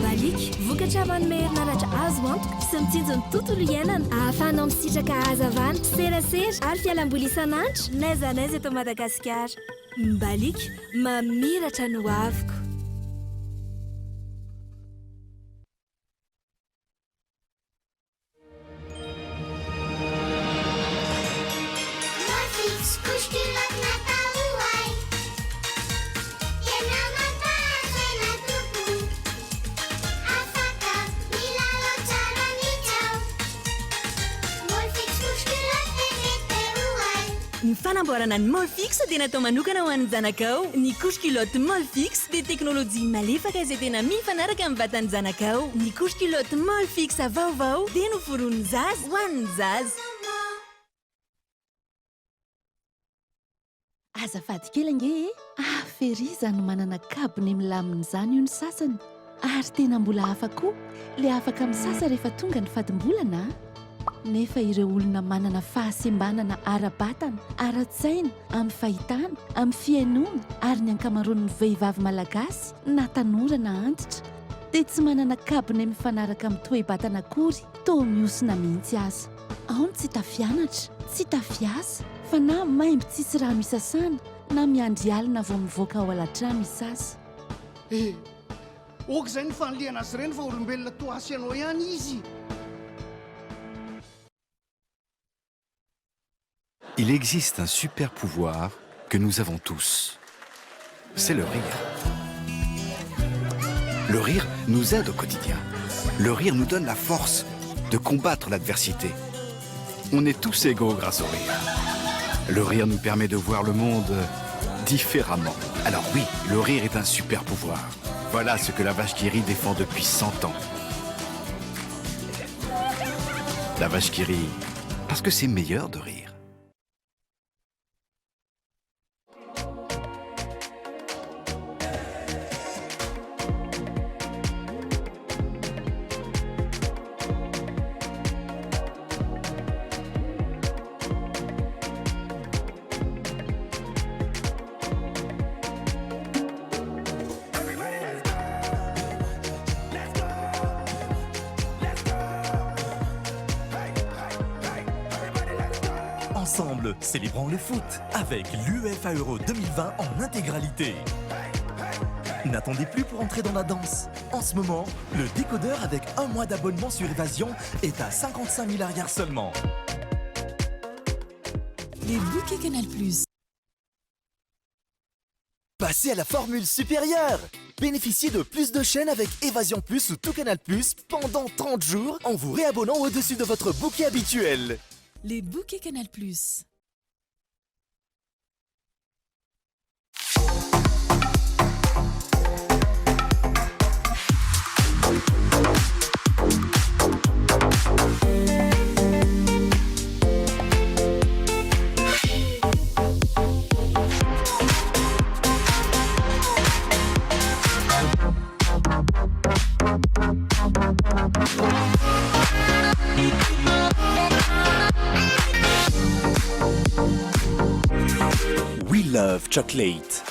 Mbaliaka, vokatra manome herinaratra azo antoka sy mitsinjo ny tontolo iainana. Ahafahanao misitraka hazavana, serasera ary fialamboly isan'andro n'aiza n'aiza eto Madagasikara. Mbaliaka, mamiratra ny hoaviko. Ny fanamboarana ny Molfix dia natao manokana ho an'ny zanakao. Ny couche culotte Molfix dia teknolojia malefaka izay tena mifanaraka amin'ny vatan'ny zanakao. Ny couche culotte Molfix vaovao dia noforonin'ny zaza ho an'ny zaza. Azafady kely ange e! Hafa ery izany manana kabone milamina izany hoy ny sasany ary tena mbola hafa koa le afaka misasa rehefa tonga ny fadimbolana a! Nefa ireo olona manana fahasembanana ara-batana, ara-tsaina, amin'ny fahitana, amin'ny fihainoana ary ny ankamaroan'ny vehivavy malagasy na tanora na antitra dia tsy manana kabone mifanaraka amin'ny toe-batana akory, toa mihosina mihitsy aza. Ao ny tsy tafianatra, tsy tafiasa, fa na maimbo tsisy rano isasana na miandry alina vao mivoaka ao alatrano hisasa. Eh! Ok izay ny fanilihana azy ireny fa olombelona toa ahy sy ianao ihany izy. Il existe un super pouvoir que nous avons tous. C'est le rire. Le rire nous aide au quotidien. Le rire nous donne la force de combattre l'adversité. On est tous égaux grâce au rire. Le rire nous permet de voir le monde différemment. Alors oui, le rire est un super pouvoir. Voilà ce que la vache qui rit défend depuis 100 ans. La vache qui rit, parce que c'est meilleur de rire. Ensemble, célébrons le foot avec l'UEFA Euro 2020 en intégralité. N'attendez plus pour entrer dans la danse. En ce moment, le décodeur avec un mois d'abonnement sur Évasion est à 55 000 arrières seulement. Les bouquets Canal+. Passez à la formule supérieure Bénéficiez de plus de chaînes avec Évasion Plus ou Tout Canal Plus pendant 30 jours en vous réabonnant au-dessus de votre bouquet habituel. Les bouquets Canal+. We love chocolate.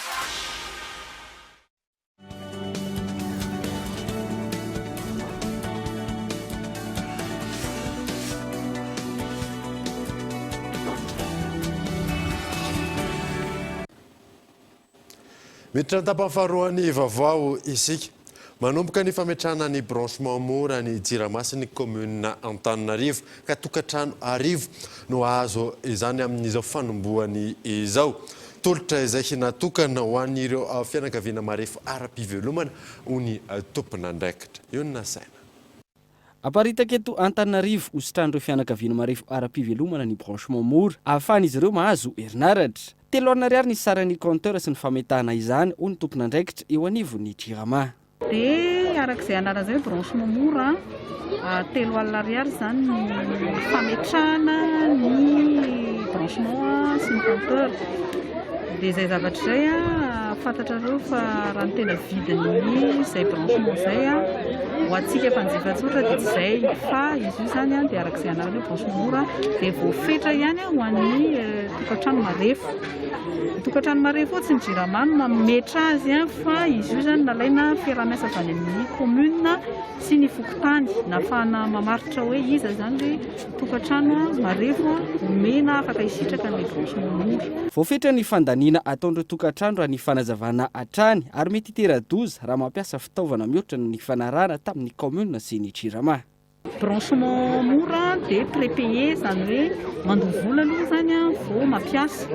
Miditra ny tapany faharoan'ny vaovao isika. Manomboka ny fametrahana ny branchement mora ny Jirama sy ny kaominina Antananarivo ka tokantrano arivo no hahazo izany amin'izao fanombohany izao. Tolotra izay natokana ho an'ireo fianakaviana marefo ara-pivelomana hoy ny tompon'andraikitra. Io no nasaina. Aparitaka eto Antananarivo ho sitran'ireo fianakaviana marefo ara-pivelomana ny branchement mora ahafahan'izy ireo mahazo herinaratra. 30 ariary ny saran'ny compteur sy ny fametahana izany hoy ny tompon'andraikitra eo anivon'ny Jirama. Dia araka izay anarana izay hoe branchement mora, 30 ariary izany ny fametrahana ny branchement sy ny compteur. Dia izay zavatra izay fantatrareo fa raha ny tena vidin'ny izay branchement izay ho antsika mpanjifa tsotra dia tsy izay fa izy io izany dia araka izay anarany hoe branchement mora dia voafetra ihany ho an'ny tokantrano marefo. Ny tokantrano marefo io tsy ny jirama no mametra azy fa izy io izany nalaina fiaraha-miasa avy any amin'ny commune sy ny fokontany nahafahana mamaritra hoe iza izany ilay tokantrano marefo omena afaka hisitraka an'ilay branchement mora. Voafetra ny fandaniana ataon'ireo tokantrano raha ny fanazavana hatrany ary mety hitera-doza raha mampiasa fitaovana mihoatra ny nifanarahana tamin'ny kaominina sy ny Jirama. Branchement mora dia prépayé izany hoe mandoa vola aloha izany vao mampiasa.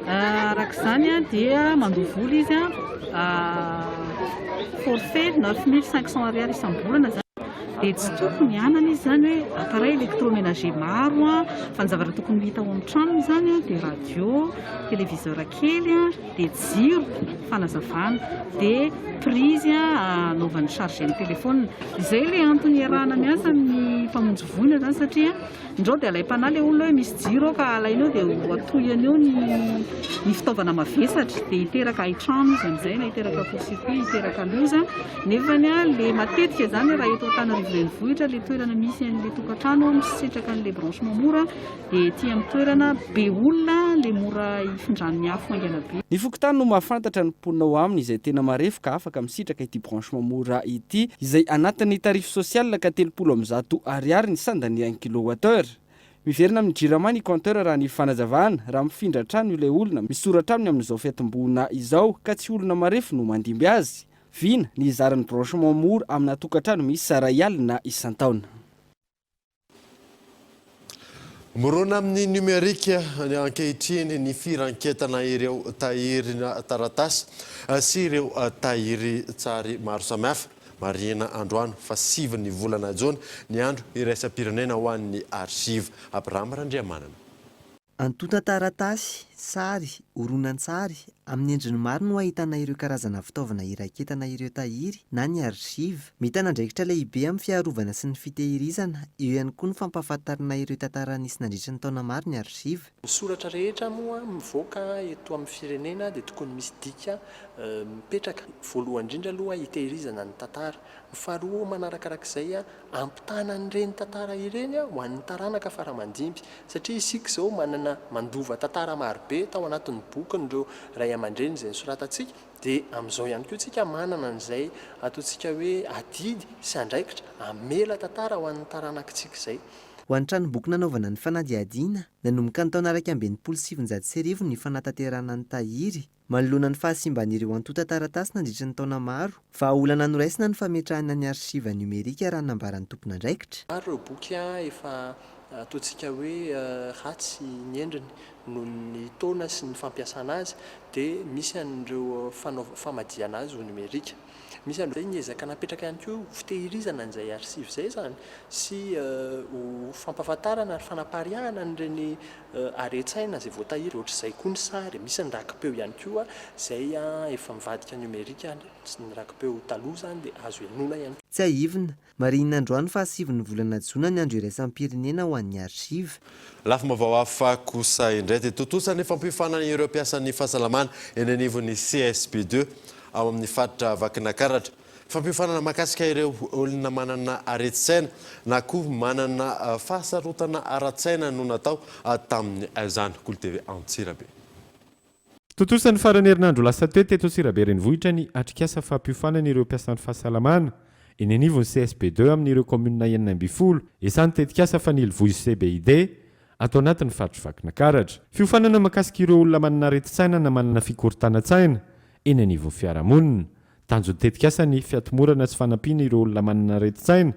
Araka izany dia mandoa vola izy forfait 9500 ariary isam-bolana izany. Dia tsy tokony hanana izy izany hoe appareil électroménager maro fa ny zavatra tokony ho hita ao amin'ny tranony izany dia radio, téléviseur kely, dia jiro fanazavana, dia prise anaovany charger ny téléphone. Izay ilay antony iarahana miasa amin'ny mpamonjy voina izany satria indrao dia alaim-panahy ilay olona hoe misy jiro ao ka alainy eo dia ho atohiny eo ny ny fitaovana mavesatra dia hiteraka hain-trano izy amin'izay na hiteraka court circuit, hiteraka loza. Nefany ilay matetika izany raha eto Antananarivo renivohitra ilay toerana misy an'ilay tokantrano misitraka an'ilay branchement mora dia ety amin'ny toerana be olona ilay mora hifindran'ny afo haingana be. Ny fokontany no mahafantatra ny mponina ao aminy izay tena marefo ka afaka misitraka ity branchement mora ity izay anatin'ny tarif social ka 130 ariary ny sandany un kilowatt heure. Miverina amin'ny Jirama ny compteur raha ny fanazavana, raha mifindra trano ilay olona misoratra aminy amin'izao fiatombohana izao ka tsy olona marefo no mandimby azy. Vina ny hizara ny branchement mora amina tokantrano miisa 1000 isan-taona. Mirona amin'ny nomerika ankehitriny ny firanketana ireo tahirina taratasy sy ireo tahirin-tsary maro samihafa. Marihina androany fa 9 ny volana jona ny andro iraisam-pirenena ho an'ny archive. Abraham Randriamanana. Antontan-taratasy, sary, horonantsary, amin'ny endriny maro no ahitana ireo karazana fitaovana iraketana ireo tahiry na ny archives. Mitana andraikitra lehibe amin'ny fiarovana sy ny fitehirizana, eo ihany koa ny fampahafantarana ireo tantara nisy nandritra ny taona maro ny archives. Ny soratra rehetra moa mivoaka eto amin'ny firenena dia tokony misy dika mipetraka. Voalohany indrindra aloha hitehirizana ny tantara. Ny faharoa manarakarak'izay hampitana an'ireny tantara ireny ho an'ny taranaka fara aman-dimby. Satria isika izao manana mandova tantara marobe tao anatin'ny bokin'ireo ray aman-dreny izay nosoratantsika, dia amin'izao ihany koa isika manana an'izay ataontsika hoe adidy sy andraikitra hamela tantara ho an'ny taranakitsika izay. Ho an'ny tranomboky nanaovana ny fanadihadiana, nanomboka ny taona 1961 ny fanatanterahana ny tahiry, Manoloana ny fahasimban'ireo antontan-taratasy nandritra ny taona maro, vahaolana noraisina ny fametrahana ny archive numérique raha ny nambaran'ny tompon'andraikitra. Maro ireo boky efa ataontsika hoe ratsy ny endriny noho ny taona sy ny fampiasana azy dia misy an'ireo fanaova famadihana azy ho nomerika. Misy an'izay ny ezaka napetraka ihany koa ho fitehirizana an'izay archive izay izany sy ho fampahafantarana ary fanapariahana an'ireny haren-tsaina izay voatahiry. Ohatr'izay koa ny sary, misy ny raki-peo ihany koa izay efa mivadika nomerika, ny raki-peo taloha izany dia azo henoina ihany koa. Tsiahivina, Marihina androany faha sivin'ny volana jona ny andro iraisam-pirenena ho an'ny archives. Lafim-baovao hafa kosa indray dia tontosa ny fampiofanana ireo mpiasan'ny fahasalamana eny anivon'ny CSB ii ao amin'ny faritra Vakinakaratra. Fampiofanana mahakasika ireo olona manana aretin-tsaina na koa manana fahasarotana ara-tsaina no natao tamin'izany. Kolo TV Antsirabe. Tontosa ny faran'ny herinandro lasa teo teto Antsirabe Renivohitra ny atrikasa fampiofanana ireo mpiasan'ny fahasalamana eny anivon'ny CSB ii amin'ireo kaominina 16 isan'ny tetikasa Fanilo Voizo CBID ato anatin'ny faritr'i Vakinakaratra. Fiofanana mahakasika ireo olona manana aretin-tsaina na manana fikorontanan-tsaina eny anivon'ny fiarahamonina. Tanjon'ny tetikasa ny fiatomorana sy fanampiana ireo olona manana aretin-tsaina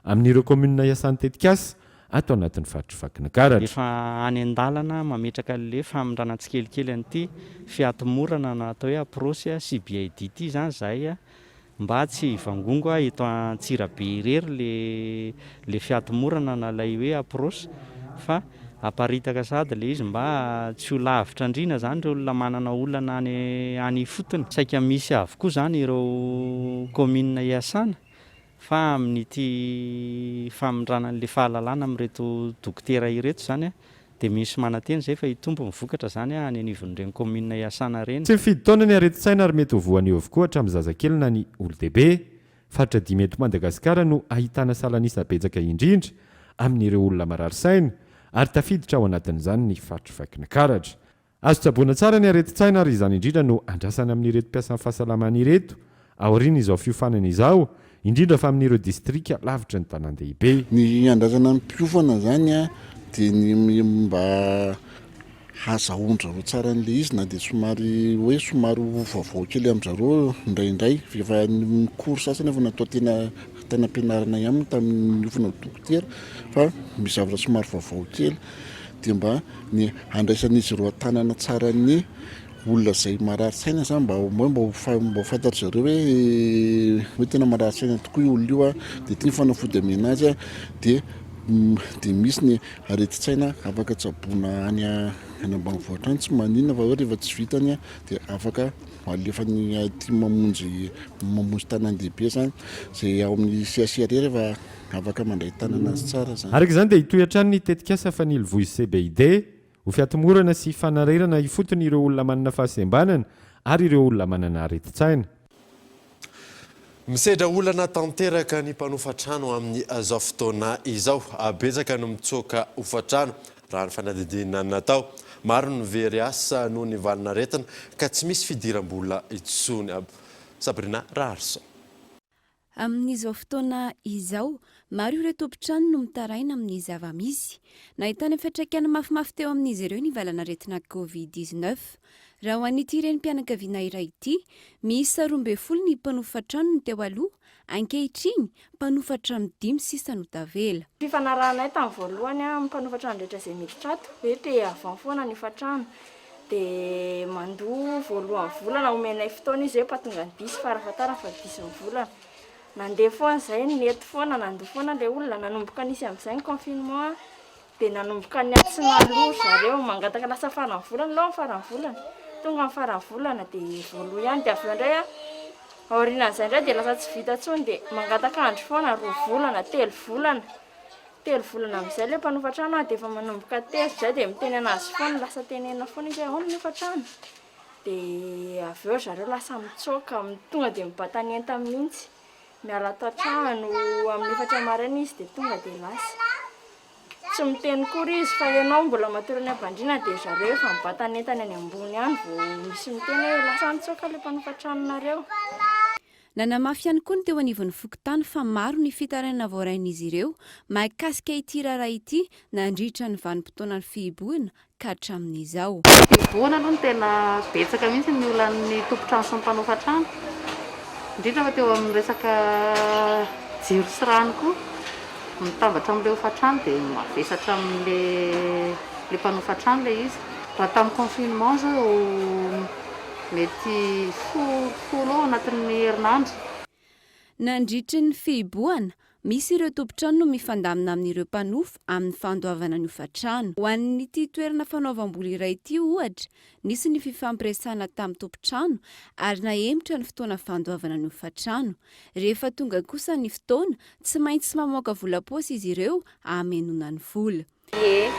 amin'ireo kaominina iasan'ny tetikasa ato anatin'ny faritr'i Vakinakaratra. Efa any an-dalana mametraka an'ilay famindrana tsikelikely an'ity fiatomorana na atao hoe approche CBID ity izany izahay mba tsy hivangongo eto Antsirabe irery le le fiatomorana na ilay hoe approche fa aparitaka sahady ilay izy mba tsy ho lavitra andriana izany ireo olona manana olana any any ifotony. Saika misy avokoa izany ireo kaominina iasana fa amin'ity famindrana an'ilay fahalalana amin'ireto dokotera ireto izany dia misy manantena izay fa hitombo ny vokatra izany any anivon'ireny kaominina iasana ireny. Tsy mifidy taona ny aretin-tsaina ary mety ho voan'io avokoa hatramin'ny zazakely na ny olon-dehibe. Faritra dimy eto Madagasikara no ahitana salan'isa betsaka indrindra amin'ireo olona marary saina ary tafiditra ao anatin'izany ny faritr'i Vakinankaratra. Azo tsaboina tsara ny aretin-tsaina ary izany indrindra no andrasana amin'ireto mpiasan'ny fahasalamana ireto aorian'izao fiofanana izao, indrindra fa amin'ireo distrika lavitry ny tanàn-dehibe. Ny andrasana ny mpiofana izany dia ny mba hazahoan-dry zareo tsara an'ilay izy na dia somary hoe somary ho vaovao kely amin-dry zareo indraindray. Efa ny cours sasany efa natao tena tany am-pianarana ihany moa tamin'ny niofana ho dokotera fa misy zavatra somary vaovao kely dia mba ny handraisan'izy ireo an-tanana tsara ny. olona izay marary saina zany mba au moins mba ho mba ho fantatry zareo hoe hoe tena marary saina tokoa io olona io a, dia ity ny fanafody amena azy a, dia dia misy ny aretin-tsaina afaka tsaboina any any ambanivohitra any tsy maninona fa hoe rehefa tsy vitany dia afaka alefany aty mamonjy mamonjy tanàn-dehibe zany izay ao amin'ny CHRR rehefa afaka mandray tanana azy tsara zany. Araka izany dia hitohy hatrany ny tetikasa Fanilo Voice CBID ho fiatomorana sy fanairana ifotony ireo olona manana fahasembanana ary ireo olona manana aretin-tsaina. Misedra olana tanteraka ny mpanofa trano amin'izao fotoana izao. Betsaka no mitsoaka hofantrano, raha ny fanadihadiana natao. Maro ny very asa noho ny valin'aretina ka tsy misy fidiram-bola intsony. Sabrina Raharison. Amin'izao fotoana izao, maro ireo tompon-trano no mitaraina amin'ny zava-misy. Nahitana fiantraikany mafimafy teo amin'izy ireo ny valanaretina Covid 19. Raha ho an'ity renim-pianakaviana iray ity, miisa 12 ny mpanofa tranony teo aloha, ankehitriny, mpanofa trano dimy sisa no tavela. Fifanarahanay tamin'ny voalohany amin'ny mpanofa trano rehetra izay miditra ato hoe paye avant foana ny hofantrano dia mandoa voalohan'ny volana, omenay fotoana izy hoe mpahatonga ny dix farafahatarany fa dix ny volana. Nandeha foana izay, nety foana, nandoa foana ilay olona, nanomboka nisy amin'izay ny confinement dia nanomboka niha-tsy naloa ry zareo, mangataka lasa faran'ny volana aloha ny faran'ny volana, tonga ny faran'ny volana dia voaloa ihany, dia avy eo indray an, aorianan'izay indray dia lasa tsy vita intsony dia mangataka andro foana, roa volana, telo volana. Telo volana amin'izay ilay mpanofa trano dia efa manomboka tezitra izay dia miteny an'azy foana, lasa tenenina foana izy hoe ahoana ny hofantrano? Dia avy eo ry zareo lasa mitsoaka, tonga dia mibata ny entany mihitsy, miala ato an-trano amin'ny efatra maraina izy dia tonga dia lasa. Tsy miteny kory izy fa ianao mbola matory any am-pandriana dia ry zareo efa mibata ny entany any ambony any vao misy miteny hoe lasa nitsoaka ilay mpanofa tranonareo. Nanamafy ihany koa ny teo anivon'ny fokontany fa maro ny fitarainana voarain'izy ireo mahakasika ity raharaha ity nandritra ny vanim-potoanan'ny fihibohana ka hatramin'izao. Fihibohana aloha no tena betsaka mihitsy ny olan'ny tompon-trano sy ny mpanofa trano, indrindra fa teo amin'ny resaka jiro sy rano koa, mitambatra amin'ilay hofan-trano dia mavesatra amin'ilay mpanofa trano ilay izy. Raha tamin'ny confinement izao Mety folo eo anatin'ny herinandro. Nandritry ny fihibohana, misy ireo tompon-trano no mifandamina amin'ireo mpanofa amin'ny fandoavana ny hofan-trano. Ho an'ity toerana fanaovam-bola iray ity, ohatra, nisy ny fifampiresahana tamin'ny tompon-trano ary nahemotra ny fotoana fandoavana ny hofan-trano. Rehefa tonga kosa ny fotoana, tsy maintsy mamoaka vola-paosy izy ireo hamenoana ny vola. Ie,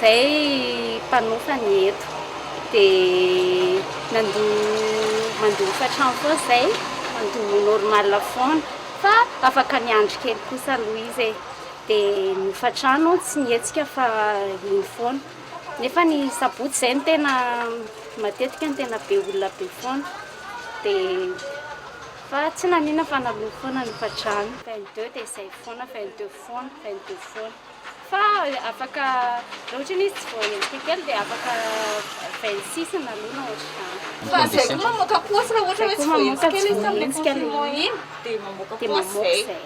zay mpanofa ny eto de nandoa mandoa hofantrano foana zay, mandoa normal foana fa afaka niandry kely kosa aloha izy e, de ny hofantrano tsy nihetsika fa iny foana, nefa ny sabotsy zay no tena matetika no tena be olona be foana de fa tsy naninona fa naloa foana ny hofantrano, 22 de zay foana, 22 foana, 22 foana. Fa afaka, raha ohatra izy tsy voaendrika kely dia afaka 26 na aloha na ohatr'izany. Fa zay koa mamoaka paosy raha ohatra hoe tsy voaendrika kely izy tamin'ilay confinement iny dia mamoaka paosy zay.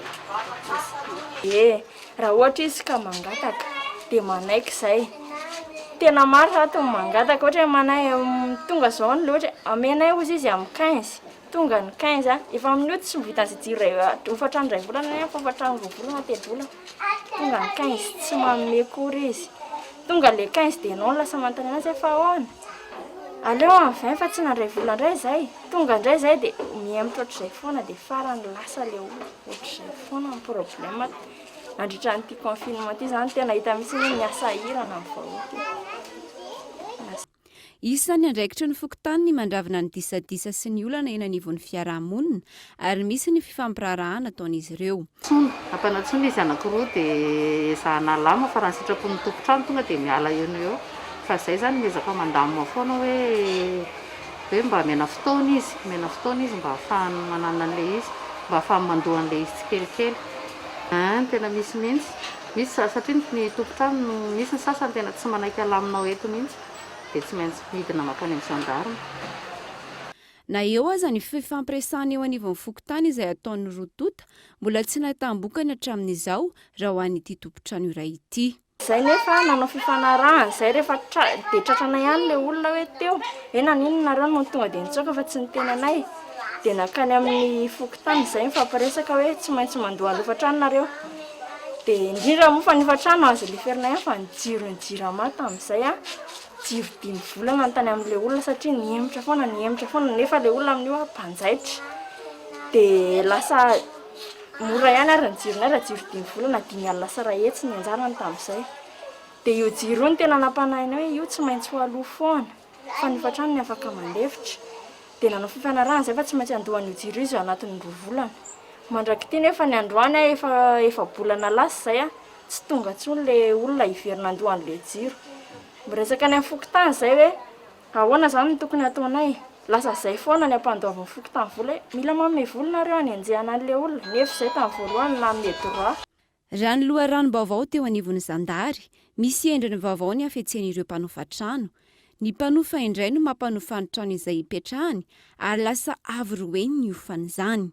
Ie, raha ohatra izy ka mangataka dia manaiky izay. Tena maro ato ny mangataka, ohatra hoe manay tonga izao ny ohatra hoe amenay hozy izy amin'ny 15, Tonga ny 15 a, efa amin'io tsy vitan'ny izay jiro iray hofantrano iray volana anefa fa hofantrano roa volana telo volana. Tonga ny 15 tsy manome akory izy. Tonga le 15 dia ianao no lasa manontany anazy hoe fa ahoana? Aleo amin'ny 20 fa tsy nandray vola indray izay. Tonga indray izay dia mihemotra ohatr'izay foana dia farany lasa le olona. Ohatr'izay foana ny problème nandritra an'ity confinement ity izany tena hita mihitsy hoe miasa-hirana ny vahoaka e. Isan'ny andraikitry ny fokontany ny mandravona ny disadisa sy ny olana eny anivon'ny fiaraha-monina ary misy ny fifampiraharahana ataon'izy ireo. Antsoina, ampanantsoina izy anankiroa dia ezahana alama fa raha ny sitrapon'ny tompon-trano tonga dia miala eo no eo. Fa izay izany miezaka mandamina foana hoe hoe mba omena fotoana izy, omena fotoana izy mba ahafahany manana an'ilay izy, mba ahafahany mandoa an'ilay izy tsikelikely. Ein, tena misy mihitsy. Misy satria ny tompon-trano no misy ny sasany tena tsy manaiky alaminao eto mihitsy dia tsy maintsy midina mankany amin'ny gendarme. Na eo aza ny fifampiresahana eo anivon'ny fokontany izay ataon'ny roa tonta, mbola tsy nahitam-bokany hatramin'izao raha ho an'ity tompon-trano iray ity. Zay nefa nanao fifanarahana zay rehefa tra dia tratranay ihany le olona hoe teo hoe naninona nareo no tonga dia nitsoaka fa tsy niteny anay dia nankany amin'ny fokontany zay nifampiresaka hoe tsy maintsy mandoa ny hofantrano nareo dia indrindra moa fa ny hofantrano azo leferina ihany fa ny jiro ny jirama tamin'izay a jiro dimy volana ny tany amin'ilay olona satria nihemotra foana nihemotra foana nefa ilay olona amin'io a mpanjaitra dia lasa Mora ihany ary ny jironay raha jiro dimy volana, 150 ny anjarany tamin'izay. Dia io jiro io no tena nampanahinay hoe io tsy maintsy ho aloa foana fa ny hofantrano ny afaka mandefitra. Dia nanao fifanarahana izahay fa tsy maintsy handoa an'io jiro io izy ao anatin'ny roa volana. Mandrak'ity nefa ny androany aho efa efa-bolana lasa izay tsy tonga intsony ilay olona hiverina handoa an'ilay jiro. Miresaka any amin'ny fokontany izahay hoe Ahoana izany no tokony hataonay? Lasa izay foana ny ampandoavin'ny fokontany vola hoe mila manome vola nareo hanenjehana an'ilay olona, nefa izay tamin'ny voalohany no nanome droit. Raha ny loharanom-baovao teo anivon'ny zandary, misy endriny vaovao ny hafetsen'ireo mpanofa trano. Ny mpanofa indray no mampanofa ny trano izay ipetrahany ary lasa avo roa heny ny hofan'izany.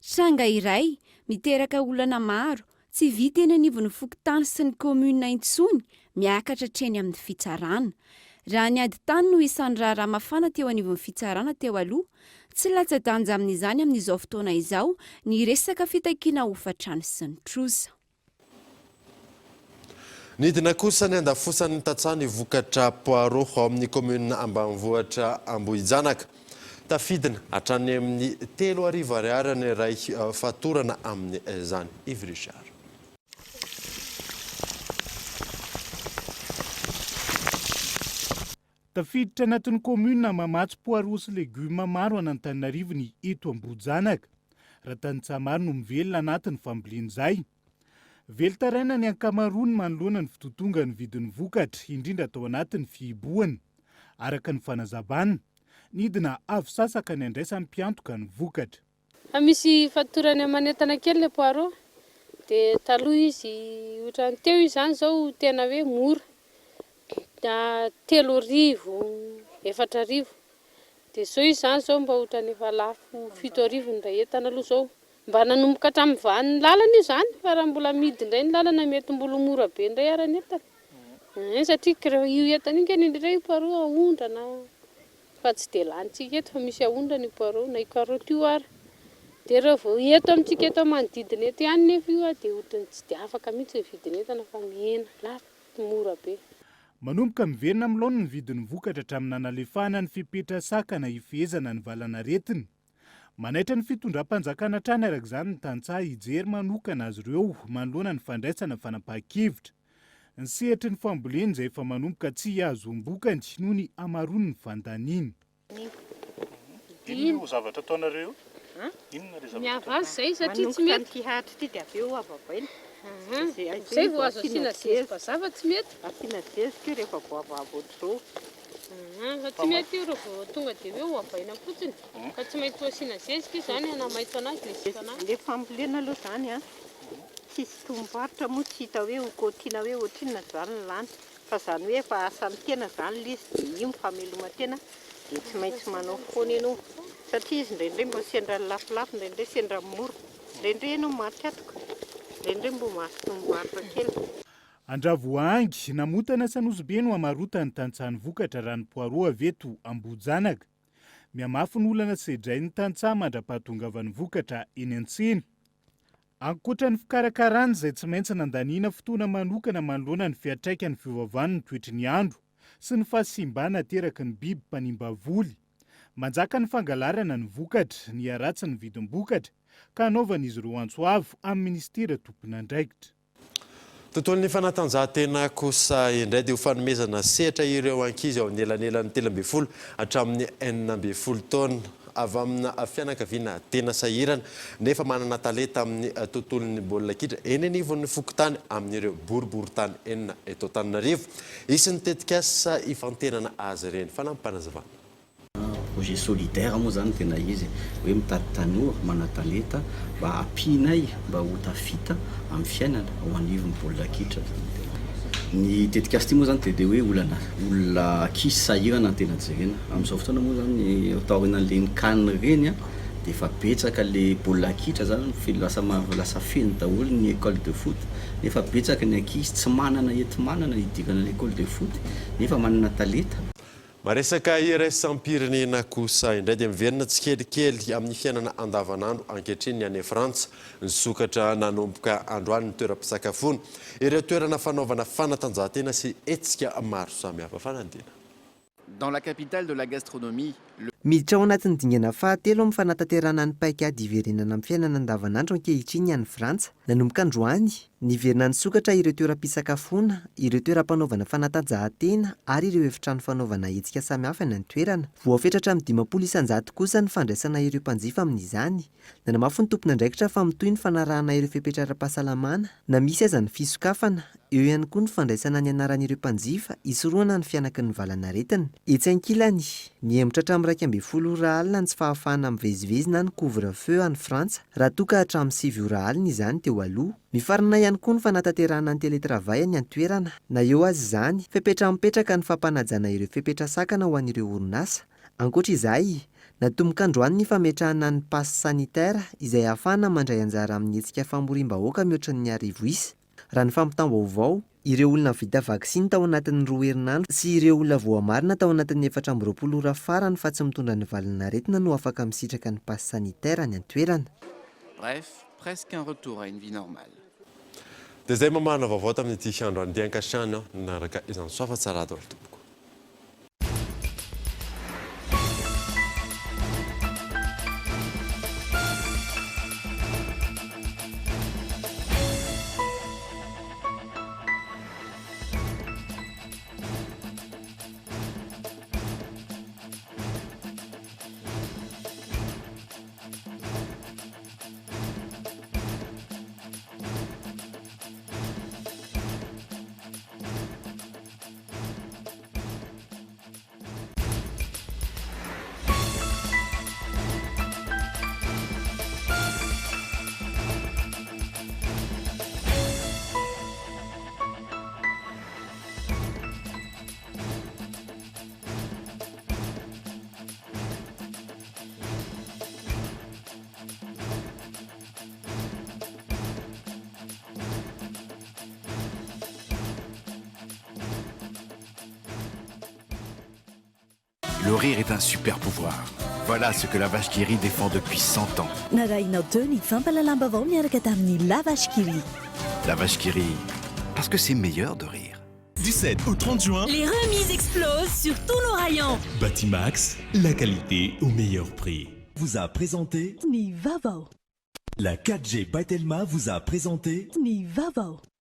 Tranga iray, miteraka olana maro, Tsy vita eny anivon'ny fokontany sy ny commune intsony, miakatra hatreny amin'ny fitsarana. Raha ny ady tany no isan'ny raharaha mafana teo anivon'ny fitsarana teo aloha, tsy latsa-danja amin'izany amin'izao fotoana izao ny resaka fitakiana hofan-trano sy ny trosa. Nidina kosa ny handafosan'ny tantsaha ny vokatra poireau ao amin'ny kaominina ambanivohitra Ambohijanaka. Tafidina hatrany amin'ny 3000 ariary ny iray fatorana amin'izany. Yves Richard. Tafiditra anatin'ny kaominina mamatsy poireaux sy legioma maro an'Antananarivo ny eto Ambohijanaka. Raha tantsaha maro no mivelona anatin'ny fambolena izay. Velon-taraina ny ankamaroany manoloana ny fitotongan'ny vidin'ny vokatra, indrindra tao anatin'ny fihibohana. Araka ny fanazavana, nidina avo sasaka ny andraisan'ny mpiantoka ny vokatra. Fa misy fatorany aman'entana kely le poireau de taloha izy ohatran'ny teo izy zany zao tena hoe mora 3000, 4000 de zao izy zany zao mba ohatran'ny efa lafo 7000 ny iray entana aloha zao. Mba nanomboka hatramin'ny vahan'ny lalana io izany fa raha mbola amidy indray ny lalana mety mbola ho mora be indray ara ny entana eh satria k'ireo io entana io nge indraindray io poireau aondrana fa tsy dia lanintsika eto fa misy aondrana io poireau na io carotte io ara dia raha vao eto amintsika eto manodidina eto ihany nefa io dia ohatran'ny tsy dia afaka mihitsy ny vidin'entana fa mihena lafo mora be. Manomboka miverina amin'ny laoniny ny vidin'ny vokatra hatramin'ny nanalefahana ny fepetra sakana hifehezana ny valan'aretina. Manaitra ny fitondram-panjakana hatrany araka izany ny tantsaha hijery manokana azy ireo manoloana ny fandraisana fanapahan-kevitra. Ny sehatry ny fambolena izay efa manomboka tsy ahazoam-bokany noho ny hamaroan'ny fandaniana. Inona no zavatra ataonareo eo? Inona ilay zavatra Miava azy izay satria tsy mety. Manongotra an'ity hazo ity dia avy eo avavaina. Izay vao azo asiana zezika vazaha fa tsy mety. Asiana zezika io rehefa voavava ohatr'izao. Fa tsy mety io raha vao tonga dia hoe hoavaina fotsiny fa tsy maintsy ho asiana zezika io izany hanamaitso anazy ilay zezika anazy. Ilay fambolena aloha izany an, tsisy tombom-barotra moa tsy hita hoe ho kaotiana hoe ohatrinona izany ny lany fa izany hoe efa asan'ny tena izany ilay izy dia io ny fameloman-tena dia tsy maintsy manao foana ianao satria izy indraindray mba sendra ny lafolafo indraindray sendra ny mora indraindray ianao maty antoka indraindray mbo mahazo tombom-barotra kely. Andravoahangy, Namotana sy Anosibe no hamarotan'ny tantsaha ny vokatra raha ny poireau avy eto Ambohijanaka. Mihamafy ny olana sedrain'ny tantsaha mandra-pahatongavan'ny vokatra eny an-tsena. Ankoatra ny fikarakarana izay tsy maintsy nandaniana fotoana manokana manoloana ny fiantraikan'ny fiovaovan'ny toetry ny andro sy ny fahasimbana ateraky ny biby mpanimba voly. Manjaka ny fangalarana ny vokatra, niharatsy ny vidim-bokatra ka hanaovan'izy ireo antso avo amin'ny minisitera tompon'andraikitra. Tontolon'ny fanatanjahantena kosa indray dia ho fanomezana sehatra ireo ankizy ao anelanelan'ny 13 hatramin'ny 16 taona avy amina fianakaviana tena sahirana nefa manana talenta amin'ny tontolon'ny baolina kitra eny anivon'ny fokontany amin'ireo boriborintany enina eto Antananarivo. Hisy ny tetikasa hifantenana azy ireny. Fanampim-panazavana. Projet solidaire moa zany tena izy e, hoe mitady tanora manan-talenta mba hampianay mba ho tafita amin'ny fiainana ao anivon'ny baolina kitra zany tena izy. Ny tetikasa ity moa zany dia dia hoe olana olona ankizy sahirana no tena jerena. Amin'izao fotoana moa zany taorianan'ireny can ireny an. Dia efa betsaka le baolina kitra zany lasa lasa feno daholo ny école de foot nefa betsaka ny ankizy tsy manana enti-manana hidirana ny école de foot nefa manana talenta. Maresaka iraisam-pirenena kosa indray dia miverina tsikelikely amin'ny fiainana andavanandro ankehitriny ny any Frantsa. Nisokatra nanomboka androany ny toeram-pisakafoana, ireo toerana fanaovana fanatanjahantena sy hetsika maro samihafa. Fanadina. Dans la capitale de la gastronomie, le. Miditra ao anatin'ny dingana fahatelo amin'ny fanatanterahana ny paikady hiverenana amin'ny fiainana andavanandro ankehitriny any Frantsa. Nanomboka androany, niverina nisokatra ireo toeram-pisakafoana, ireo toeram-panaovana fanatanjahantena ary ireo efitrano fanaovana hetsika samihafa any an-toerana. Voafetra hatramin'ny 50% kosa ny fandraisana ireo mpanjifa amin'izany. Nanamafy ny tompon'andraikitra fa mitohy ny fanarahana ireo fepetra ara-pahasalamana na misy aza ny fisokafana, eo ihany koa ny fandraisana ny anaran'ireo mpanjifa hisorohana ny fihanaky ny valanaretina. Etsy ankilany, nihemotra hatramin'ny 11 ora alina ny tsy fahafahana mivezivezy na ny couvre feu any Frantsa raha toa ka hatramin'ny 9 ora alina izany teo aloha. Mifarana ihany koa ny fanatanterahana ny teletravail any an-toerana. Na eo aza izany, fepetra mipetraka ny fampanajana ireo fepetra sakana ho an'ireo orinasa. Ankoatra izay, natomboka androany ny fametrahana ny pass sanitaire izay ahafahana mandray anjara amin'ny hetsika famoriam-bahoaka mihoatra ny 1000 isa. Raha ny fampitam-baovao, ireo olona vita vaksiny tao anatin'ny roa herinandro sy ireo olona voamarina tao anatin'ny 24 ora farany fa tsy mitondra ny valin'aretina no afaka misitraka ny pass sanitaire any an-toerana. Bref, presque un retour à une vie normale. Dia izay mamahana vaovao tamin'ity androany ity ankasitrahana nanaraka izany soa fa tsara daholo tompoko. Le rire est un super pouvoir. Voilà ce que la vache qui rit défend depuis 100 ans. Narahinao teo ny fampahalalam-baovao miaraka tamin'ny La Vache qui rit. La vache qui rit, parce que c'est meilleur de rire. Du 7 au 30 juin, Les remises explosent sur tous nos rayons. Batimax, la qualité au meilleur prix. Vous a présenté Ny vaovao. La 4G by Telma vous a présenté Ny vaovao.